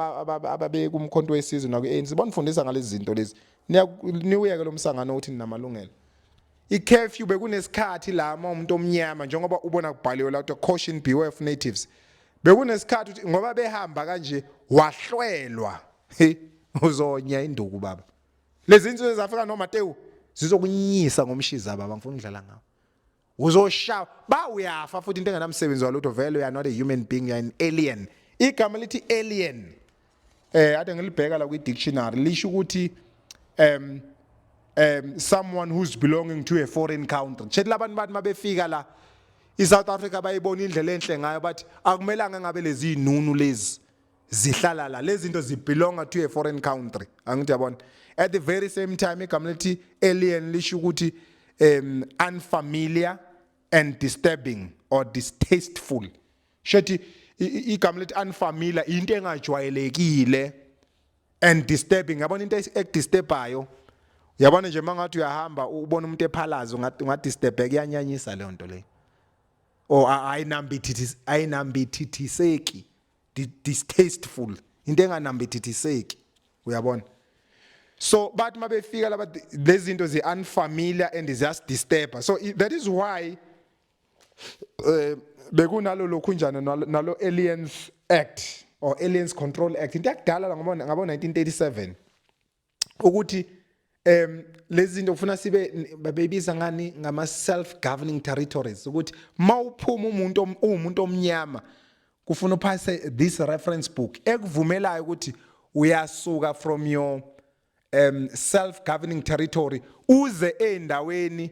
ababe kumkhonto wesizwe naku-ANC, bonifundisa ngalezi zinto lezi. Niwuyeke lo msangano ukuthi ninamalungelo. I-curfew, bekunesikhathi la uma umuntu omnyama, njengoba ubona kubhaliwe la ukuthi "Caution, beware of natives", bekunesikhathi ukuthi ngoba behamba kanje wahlwelwa. He, uzonya induku baba. Lezi zinto ezafika noMateyu. Zizokunyisa ngomshiza baba, ngifuna ukudlala ngawo. Uzoshawa ba uyafa futhi into engenamsebenzi walutho vele. You are not a human being, you are an alien. Igama lithi alien, ade ngilibheka la kwi dictionary, lisho ukuthi someone who's belonging to a foreign country. Chethi labantu bathi mabefika la iSouth Africa bayibona indlela enhle ngayo, bathi akumelanga ngabe lezi inunu lezi zihlala la, lezi zinto zibelonga to a foreign country, angithi yabona? At the very same time, igama lithi alien lisho ukuthi unfamiliar and disturbing or distasteful. Shethi igama lithi unfamiliar, into engajwayelekile, and disturbing, yabona, into ekudisturbayo. Yabona nje mangathi uyahamba ubona umuntu ephalaza, ungadisturbeka, kuyanyanyisa leyo nto leyo, or ayinambithiseki, distasteful, into enganambithiseki, uyabona? So bathi mabefika laba, lezi zinto zi unfamiliar and ziyas-disturb. So that is why bekunalo lokhu njani nalo Aliens Act or Aliens Control Act, into yakudala la ngabo 1937, ukuthi lezi zinto kufuna sibe, babebiza ngani, ngama self governing territories, ukuthi mawuphuma umuntu uwumuntu omnyama kufuna uphase this reference book ekuvumelayo ukuthi uyasuka from your self governing territory uze endaweni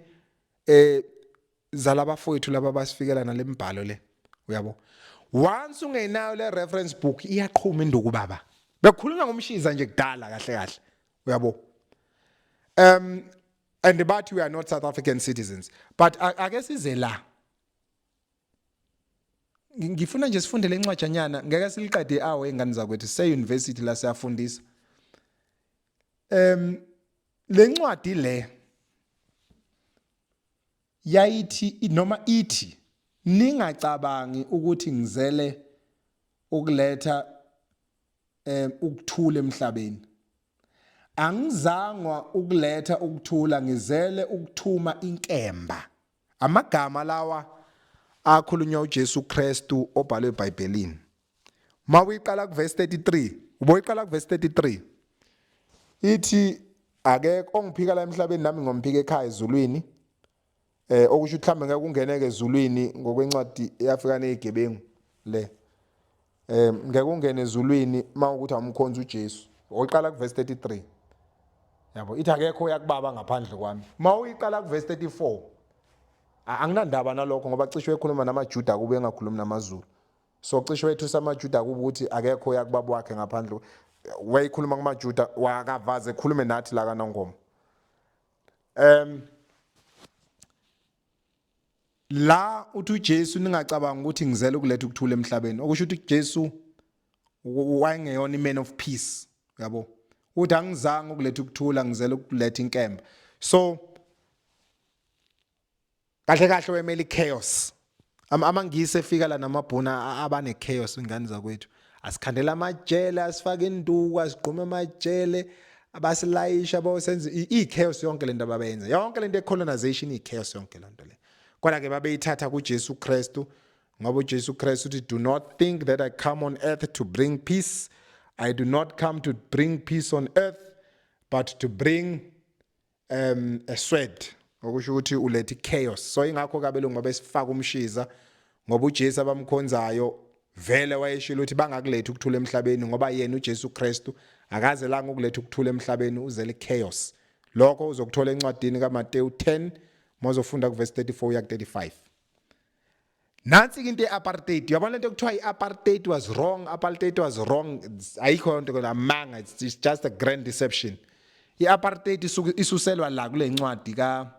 zalabafowethu laba basifikela nalembhalo le, uyabo? Once ungenayo le reference book, iyaqhuma induku baba. Bekukhulunywa ngomshiza nje kudala kahle kahle, uyabo? And bathi we are not South African citizens, but ake size la. Ngifuna nje sifunde lencwajanyana, ngeke siliqede awe ingane zakwethu, se university la siyafundisa. Lencwadi le yayithi, noma ithi, "Ningacabangi ukuthi ngizele ukuletha ukuthula emhlabeni. Angizangwa ukuletha ukuthula, ngizele ukuthuma inkemba." Amagama lawa akhulunywa uJesu Kristu obhalwe eBhayibhelini. Mawuyiqala kuverse 33, uboyiqala kuverse 33, ithi, "Akekho ongiphika la emhlabeni, nami ngomphika ekhaya ezulwini." Okusho ukuthi mhlambe ngeke ungeneke ezulwini ngokwencwadi eyafika nezigebengu le. Ngeke ungene ezulwini mawukuthi awumkhonza uJesu. Oqala kuverse 33. Yabo, ithi, "Akekho oyakubaba ngaphandle kwami." Mawuyiqala kuverse 34, anginandaba nalokho ngoba cishe ekhuluma namaJuda kube engakhulumi namaZulu. So cishe wethusa amaJuda kuba ukuthi akekho oyakubaba wakhe ngaphandle, wayikhuluma kumaJuda, wakavaze ekhulume nathi la kaNongoma. La uthi uJesu, "Ningacabanga ukuthi ngizele ukuletha ukuthula emhlabeni." Okusho ukuthi uJesu wayengeyona i-man of peace, yabo? Uthi, "Angizange ukuletha ukuthula, ngizele ukuletha inkemba." So kahle kahle wemela i-chaos. AmaNgisi efika la namabhuna abane chaos, ingane zakwethu. Asikhandela amajele, asifake induku, asigqume amajele, abasilayisha bayosenza i-chaos yonke lento ababenza. Yonke lento ye-colonization, i-chaos yonke lento le. Kodwa ke babeyithatha kuJesu Kristu, ngoba uJesu Kristu uthi, "Do not think that I come on earth to bring peace. I do not come to bring peace on earth, but to bring a sword." Okusho ukuthi uletha chaos. So ingakho kabelungu babesifaka umshiza, ngoba uJesu abamkhonzayo vele wayeshilo ukuthi bangakuletha ukuthula emhlabeni, ngoba yena uJesu Kristu akaze langa ukuletha ukuthula emhlabeni, uzele chaos. Lokho uzokuthola encwadini kaMateyu 10, mawuzofunda kuverse 34 uya ku 35. Nansi into ye-apartheid, uyabona lento ekuthiwa i-apartheid was wrong, apartheid was wrong, ayikho into amanga, it's just a grand deception. I-apartheid isuselwa la kule ncwadi ka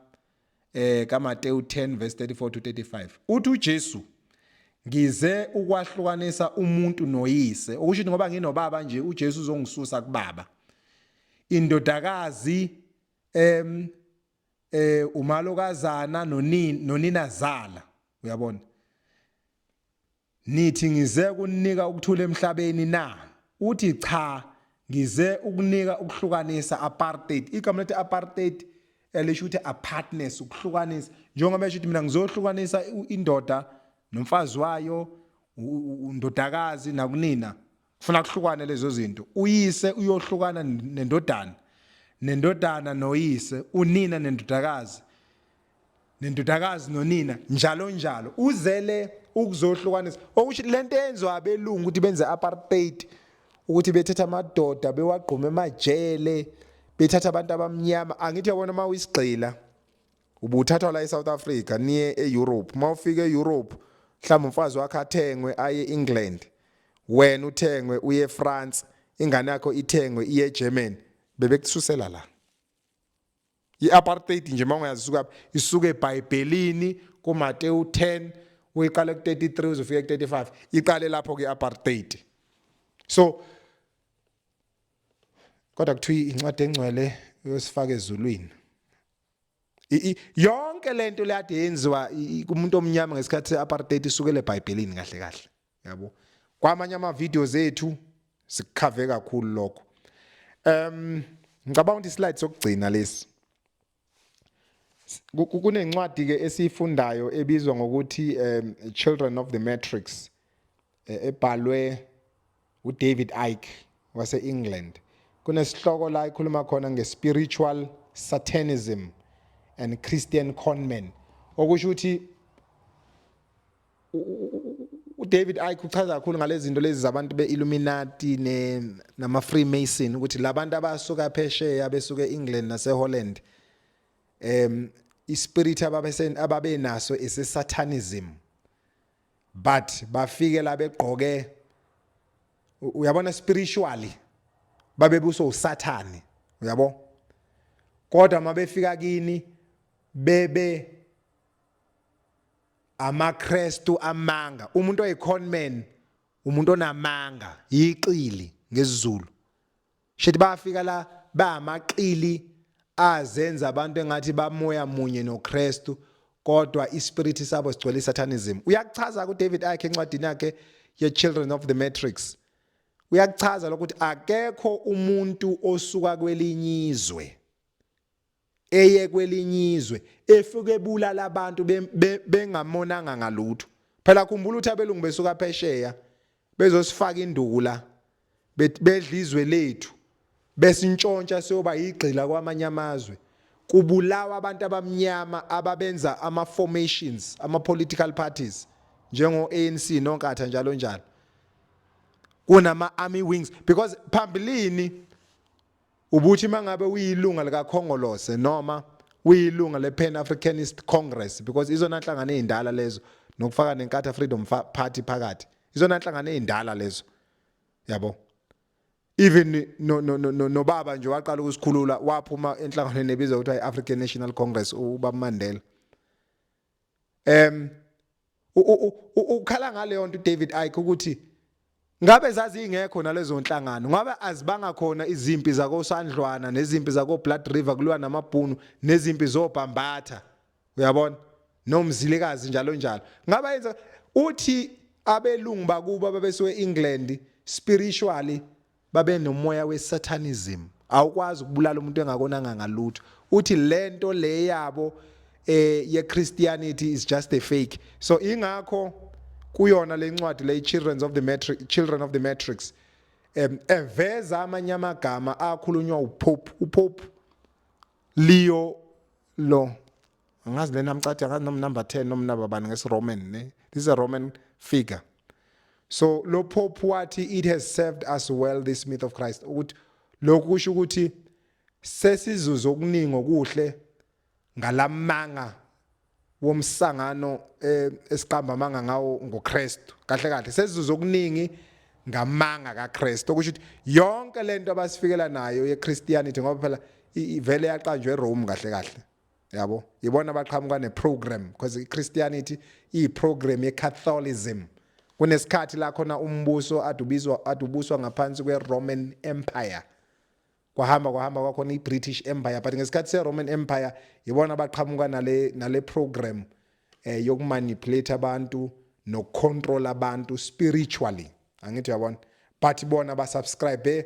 kaMateyu 10 verse 34 to 35. Uthi uJesu, "Ngize ukwahlukanisa umuntu noyise." Okusho ukuthi ngoba nginobaba nje, uJesu uzongisusa kubaba. Indodakazi umalokazana nonini noninazala, uyabona? "Nithi ngize kunika ukuthula emhlabeni na? Uthi cha, ngize ukunika ukuhlukanisa, apartheid." Igama lethi apartheid elisho ukuthi apartness, ukuhlukanisa, njengoba esho ukuthi mina ngizohlukanisa indoda nomfazi wayo, undodakazi nakunina, kufuna kuhlukane lezo zinto. Uyise uyohlukana nendodana. Nendodana noyise, unina nendodakazi, nendodakazi nonina, njalo njalo. Uzele ukuzohlukanisa, okusho lento eyenziwa abelungu ukuthi benze apartheid, ukuthi bethatha amadoda bewagqume emajele, bethatha abantu abamnyama. Angithi yabona, uma uyisigqila ubuthathwa la eSouth Africa niye eEurope. Mawufika eEurope, mhlawumbe umfazi wakhe athengwe aye eEngland, wena uthengwe uye eFrance, ingane yakho ithengwe iye eGermany, bebekususela la. I-apartheid nje, mawungayazi isuka, isuka eBhayibhelini kuMateyu 10, uyiqale ku-33 uzofika ku-35. Iqale lapho ke apartheid. So kodwa kuthiwa incwadi engcwele uyosifaka ezulwini. Yonke lento leyade yenziwa kumuntu omnyama ngesikhathi se-apartheid isukele eBhayibhelini kahle kahle, yabo. Kwamanye ama videos ethu sikukhave kakhulu lokho. Ngicabanga ukuthi islide sokugcina lesi. Kunencwadi ke esiyifundayo ebizwa ngokuthi Children of the Matrix, ebhalwe uDavid Icke wase-England. Kunesihloko la ikhuluma khona nge-spiritual satanism and Christian conmen, okusho ukuthi uDavid Icke uchaza kakhulu ngalezi zinto lezi zabantu beIlluminati ne nama Freemason, ukuthi labantu abasuka phesheya, besuka eEngland naseHolland, ispirit ababenaso ese-satanism, but bafike la begqoke, uyabona, spiritually babebuswa uSathane, uyabo. Kodwa mabefika kini bebe amaKristu amanga. Umuntu oyiconman, umuntu onamanga, iqili ngesiZulu. Shethi bayafika la bayamaqili azenza abantu engathi bamoya munye noKristu, kodwa ispirit sabo sigcwele isatanism. Uyakuchaza kuDavid Icke encwadini yakhe ye Children of the Matrix. Uyakuchaza lokuthi akekho umuntu osuka kwelinye izwe eye kwelinye izwe efike ebulala abantu bengamonanga ngalutho. Phela khumbula ukuthi abelungu besuka phesheya bezosifaka induku la, bedla izwe lethu, besintshontsha siyoba yigqila kwamanye amazwe. Kubulawa abantu abamnyama ababenza ama formations, ama political parties njengo ANC noNkatha, njalo njalo, kunama army wings, because phambilini ubuthi mangabe uyilunga likaKhongolose noma uyilunga lePan Africanist Congress, because izona nhlangano ezindala lezo, nokufaka neNkatha Freedom Party phakathi, izona nhlangano ezindala lezo, yabo. Even no no no nobaba nje waqala ukusikhulula waphuma enhlanganweni ebizwa ukuthi i-African National Congress, ubaba Mandela. Ukhala ngaleyo nto uDavid Icke ukuthi ngabe zazingekho nalezo nhlangano, ngabe azibanga khona izimpi zakoSandlwana nezimpi zako Blood River kuliwa namabhunu, nezimpi zobhambatha, uyabona, nomzilikazi, njalo njalo. Ngabe yenza uthi abelungu bakuba babesuke eEngland, spiritually babe nomoya wesatanism. Awukwazi ukubulala umuntu engakonanga ngalutho. Uthi lento le yabo ye Christianity is just a fake. So ingakho kuyona lencwadi le Children of the Matrix eveza amanye amagama akhulunywa uPope, uPope Leo lo, angazi lena mcathi, angazi noma number 10 noma number bani ngesiRoman ne. This is a Roman figure. So lo Pope wathi, "It has served us well, this myth of Christ," ukuthi lokhu kusho ukuthi sesizuze okuningi okuhle ngalamanga womsangano esiqamba amanga ngawo ngoKristu. Kahle kahle sesizuze okuningi ngamanga kaKristu, okusho ukuthi yonke lento abasifikela nayo yeChristianity, ngoba phela ivele yaqanjwa eRome kahle kahle, yabo. Ibona baqhamuka neprogram, because iChristianity iyiprogram yeCatholicism. Kunesikhathi la khona umbuso adubizwa adubuswa ngaphansi kweRoman Empire, kwahamba kwahamba kwakhona iBritish Empire, but ngesikhathi seRoman Empire ibona baqhamuka nale program yokumanipulate abantu nokucontrol abantu spiritually, angithi uyabona. But bona ba subscribe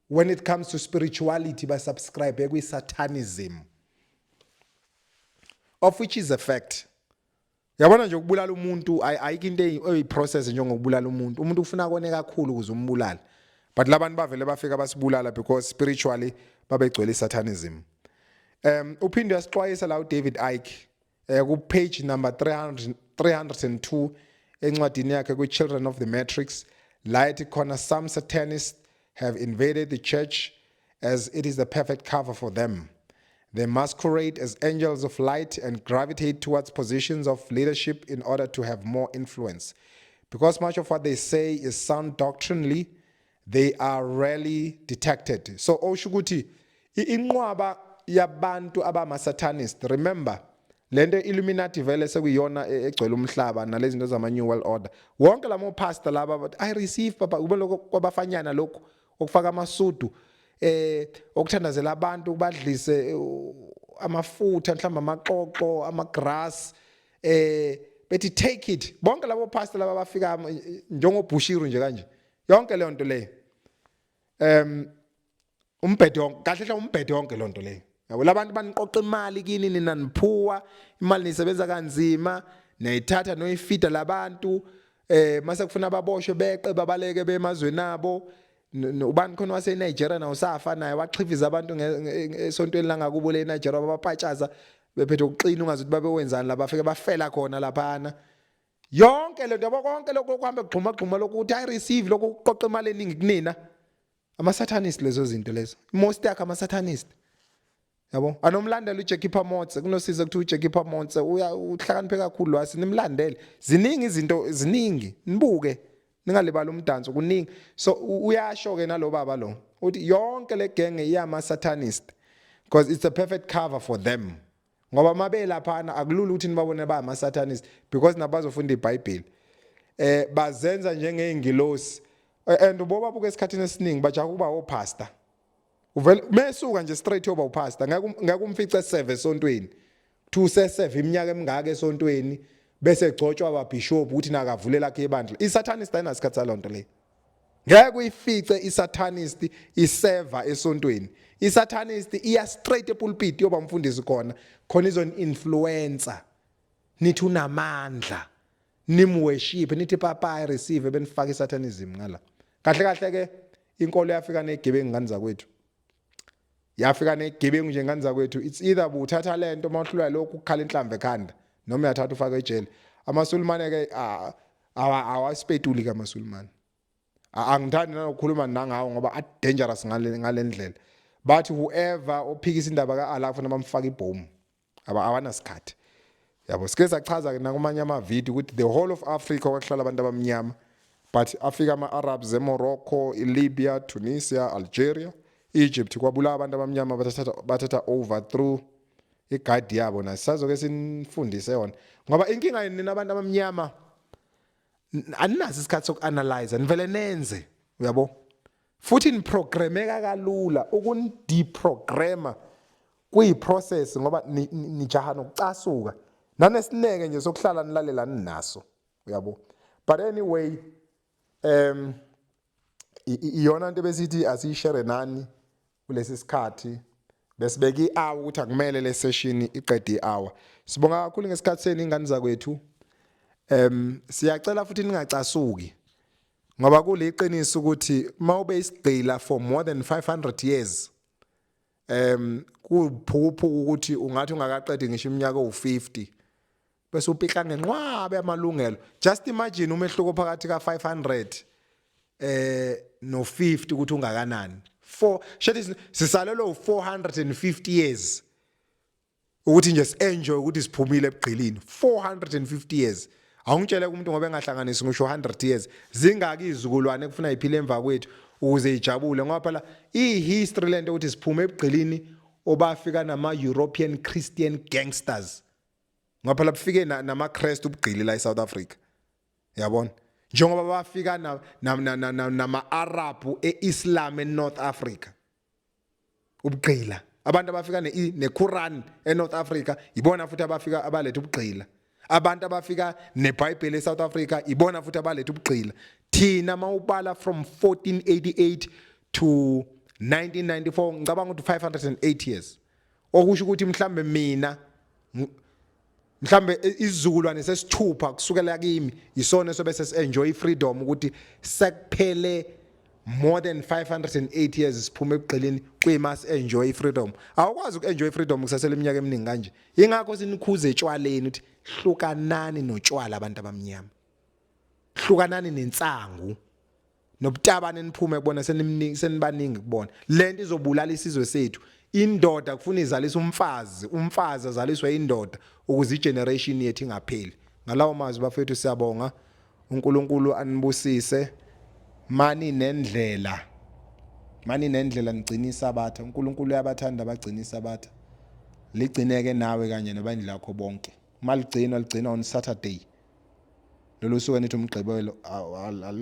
when it comes to spirituality, ba subscribe kwi satanism, of which is a fact. Yabona nje, ukubulala umuntu ayikho into eyi process njengokubulala umuntu. Umuntu ufuna kone kakhulu ukuze umbulale. But labantu bavele bafika basibulala because spiritually babegcwele satanism. Uphinde uyasixwayisa la uDavid Icke ku page number 300 302 encwadini yakhe ku Children of the Matrix, la ethi khona some satanists have invaded the church as it is the perfect cover for them. They masquerade as angels of light and gravitate towards positions of leadership in order to have more influence. Because much of what they say is sound doctrinally, they are rarely detected. So osho ukuthi inqwaba yabantu abama satanist, remember lento Illuminati vele sekuyiyona egcwele umhlaba nalezi zinto zama New World Order. Wonke lamo pastor laba bathi I receive papa, ube lokho kwabafanyana lokho okufaka amasudu, okuthandazela abantu, kubadlise amafutha, mhlawumbe amaxoxo, ama grass, bethi take it. Bonke labo pastor laba bafika njengobhushiru nje kanje, yonke leyo nto leyo, umbhedo wonke kahle hle, umbhedo yonke lonto leyo, yabo. Labantu baniqoqa imali kini nina, niphuwa imali, nisebenza kanzima, niyayithatha noyifida labantu. Mase kufuna ababoshwe, beqe babaleke bemazweni abo. Ubani khona wase Nigeria nawo safa naye, waxhifiza abantu esontweni langakubo le Nigeria, babapatshaza bephethe ukuqina, ungazi ukuthi babewenzani la, bafike bafela khona laphana. Yonke lento yabo, konke lokho kuhambe kugxuma gxuma lokhu ukuthi I receive, lokhu kuqoqa imali eningi kunina, ama satanist lezo zinto lezo, most yakhe ama satanist, yabo. Anomlandela uJackie Phamotse, kunosiza ukuthi uJackie Phamotse uya uhlakaniphe kakhulu lwasi, nimlandele. Ziningi izinto, ziningi, nibuke, ningalibali umdanso, kuningi. So uyasho ke nalo baba lo uthi yonke le genge iyama satanist because it's a perfect cover for them, ngoba mabe laphana akulula ukuthi nibabone ba ama satanist because nabazofunda iBhayibheli, bazenza njengeingilosi. And boba buka esikhathini esiningi bajaha ukuba opastor, uvele mesuka nje straight yoba upastor, ngeke umfice serve esontweni, kuthi useserve iminyaka emingaka esontweni bese egcotshwa ababishop ukuthi nakavulela lakhe ibandla. Isatanist ayinasikhathi salonto le, ngeke uyifice isatanist iseva esontweni. Isatanist iya straight epulpit, yoba umfundisi khona khona, izon influencer, nithi unamandla, nimworship, nithi papa I receive, benifaka isatanism ngala. Kahle kahle ke inkolo yafika negebengu, ngani zakwethu, yafika negebengu nje, ngani zakwethu. It's either buthatha lento mawuhlula lokhu ukukhala inhlamvu ekhanda noma uyathatha ufake ejele. Amasulumane ke awasipetuli ke amasulumane. Angithandi nanokukhuluma nangawo ngoba a dangerous ngale ndlela. Bathi whoever ophikisa indaba kaAllah kufanele bamfake ibhomu, awanasikhathi, yabo. Sike sachaza ke nakumanye amavidiyo ukuthi the whole of Africa kwakuhlala abantu abamnyama, but afika ama-Arabs eMorocco, iLibya, Tunisia, Algeria, Egypt, kwabulawa abantu abamnyama, bathatha over through igadi yabo. Nasisazoke sinifundise yona ngoba inkinga yini nina abantu abamnyama aninaso isikhathi sokuanalyze, nivele nenze, uyabo. Futhi niprogrameka kalula, ukunideprograma kuyi-process ngoba nijaha nokucasuka, nanesineke nje sokuhlala nilalela ninaso, uyabo. But anyway, iyona nto besithi asiyishare nani kulesi sikhathi besibeka i-hour ukuthi akumele le session iqede i-hour. Sibonga kakhulu ngesikhathi senu, ingane zakwethu. Siyacela futhi ningacasuki ngoba kuliqiniso ukuthi mawube isigqila for more than 500 years, kuphukuphuku ukuthi ungathi ungakaqedi ngisho iminyaka ewu50 bese upihla ngenqwabe yamalungelo. Just imagine umehluko phakathi ka500 no50 ukuthi ungakanani. 4 shethi sisalelwe u450 years ukuthi nje si-enjoy ukuthi siphumile ebugqilini. 450 years, awungitshele umuntu ngoba engahlanganisi ngisho 100 years, zingaki izizukulwane ekufuna iphile emva kwethu ukuze ijabule? Ngoba phela i-history lento ukuthi siphume ebugqilini obafika nama-European Christian gangsters, ngoba phela bufike nama-Christ ubugqili la e-South Africa, yabona, njengoba bafika nama-Arab e-Islam e-North Africa ubugqila. Abantu abafika neQuran eNorth Africa ibona futhi abafika abaletha ubugqila. Abantu abafika neBhayibheli eSouth Africa ibona futhi abaletha ubugqila. Thina mawubala from 1488 to 1994, ngicabanga ukuthi 508 years, okusho ukuthi mhlambe mina mhlambe isizukulwane sesithupha kusukela kimi isona sobe sesi-enjoy freedom ukuthi sekuphele. More than 508 years siphume ebugqilini, kuyima enjoy freedom. Awukwazi uku-enjoy freedom kusasele iminyaka eminingi kanje. Ingakho sinikhuze etshwaleni ukuthi hlukanani notshwala, abantu abamnyama, hlukanani nensangu nobutabane, niphume kubona, senimningi, senibaningi kubona. Lento izobulala isizwe sethu. Indoda kufuna izalisa umfazi, umfazi azaliswe indoda, ukuze igeneration yethu ingapheli. Ngalawo mazwi, bafethu, siyabonga. uNkulunkulu anibusise. Mani nendlela, mani nendlela, nigcina isabatha. uNkulunkulu uyabathanda abagcina isabatha. Ligcineke nawe kanye nabandla lakho bonke. Maligcinwa, ligcinwa on Saturday. Lolu suku nithi umgqibelo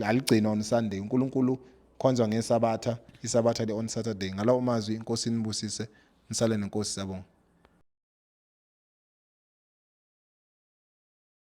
aligcinwa on Sunday. uNkulunkulu khonzwa ngesabatha, isabatha le on Saturday. Ngalawo mazwi, inkosi inibusise, nisale nenkosi. Siyabonga.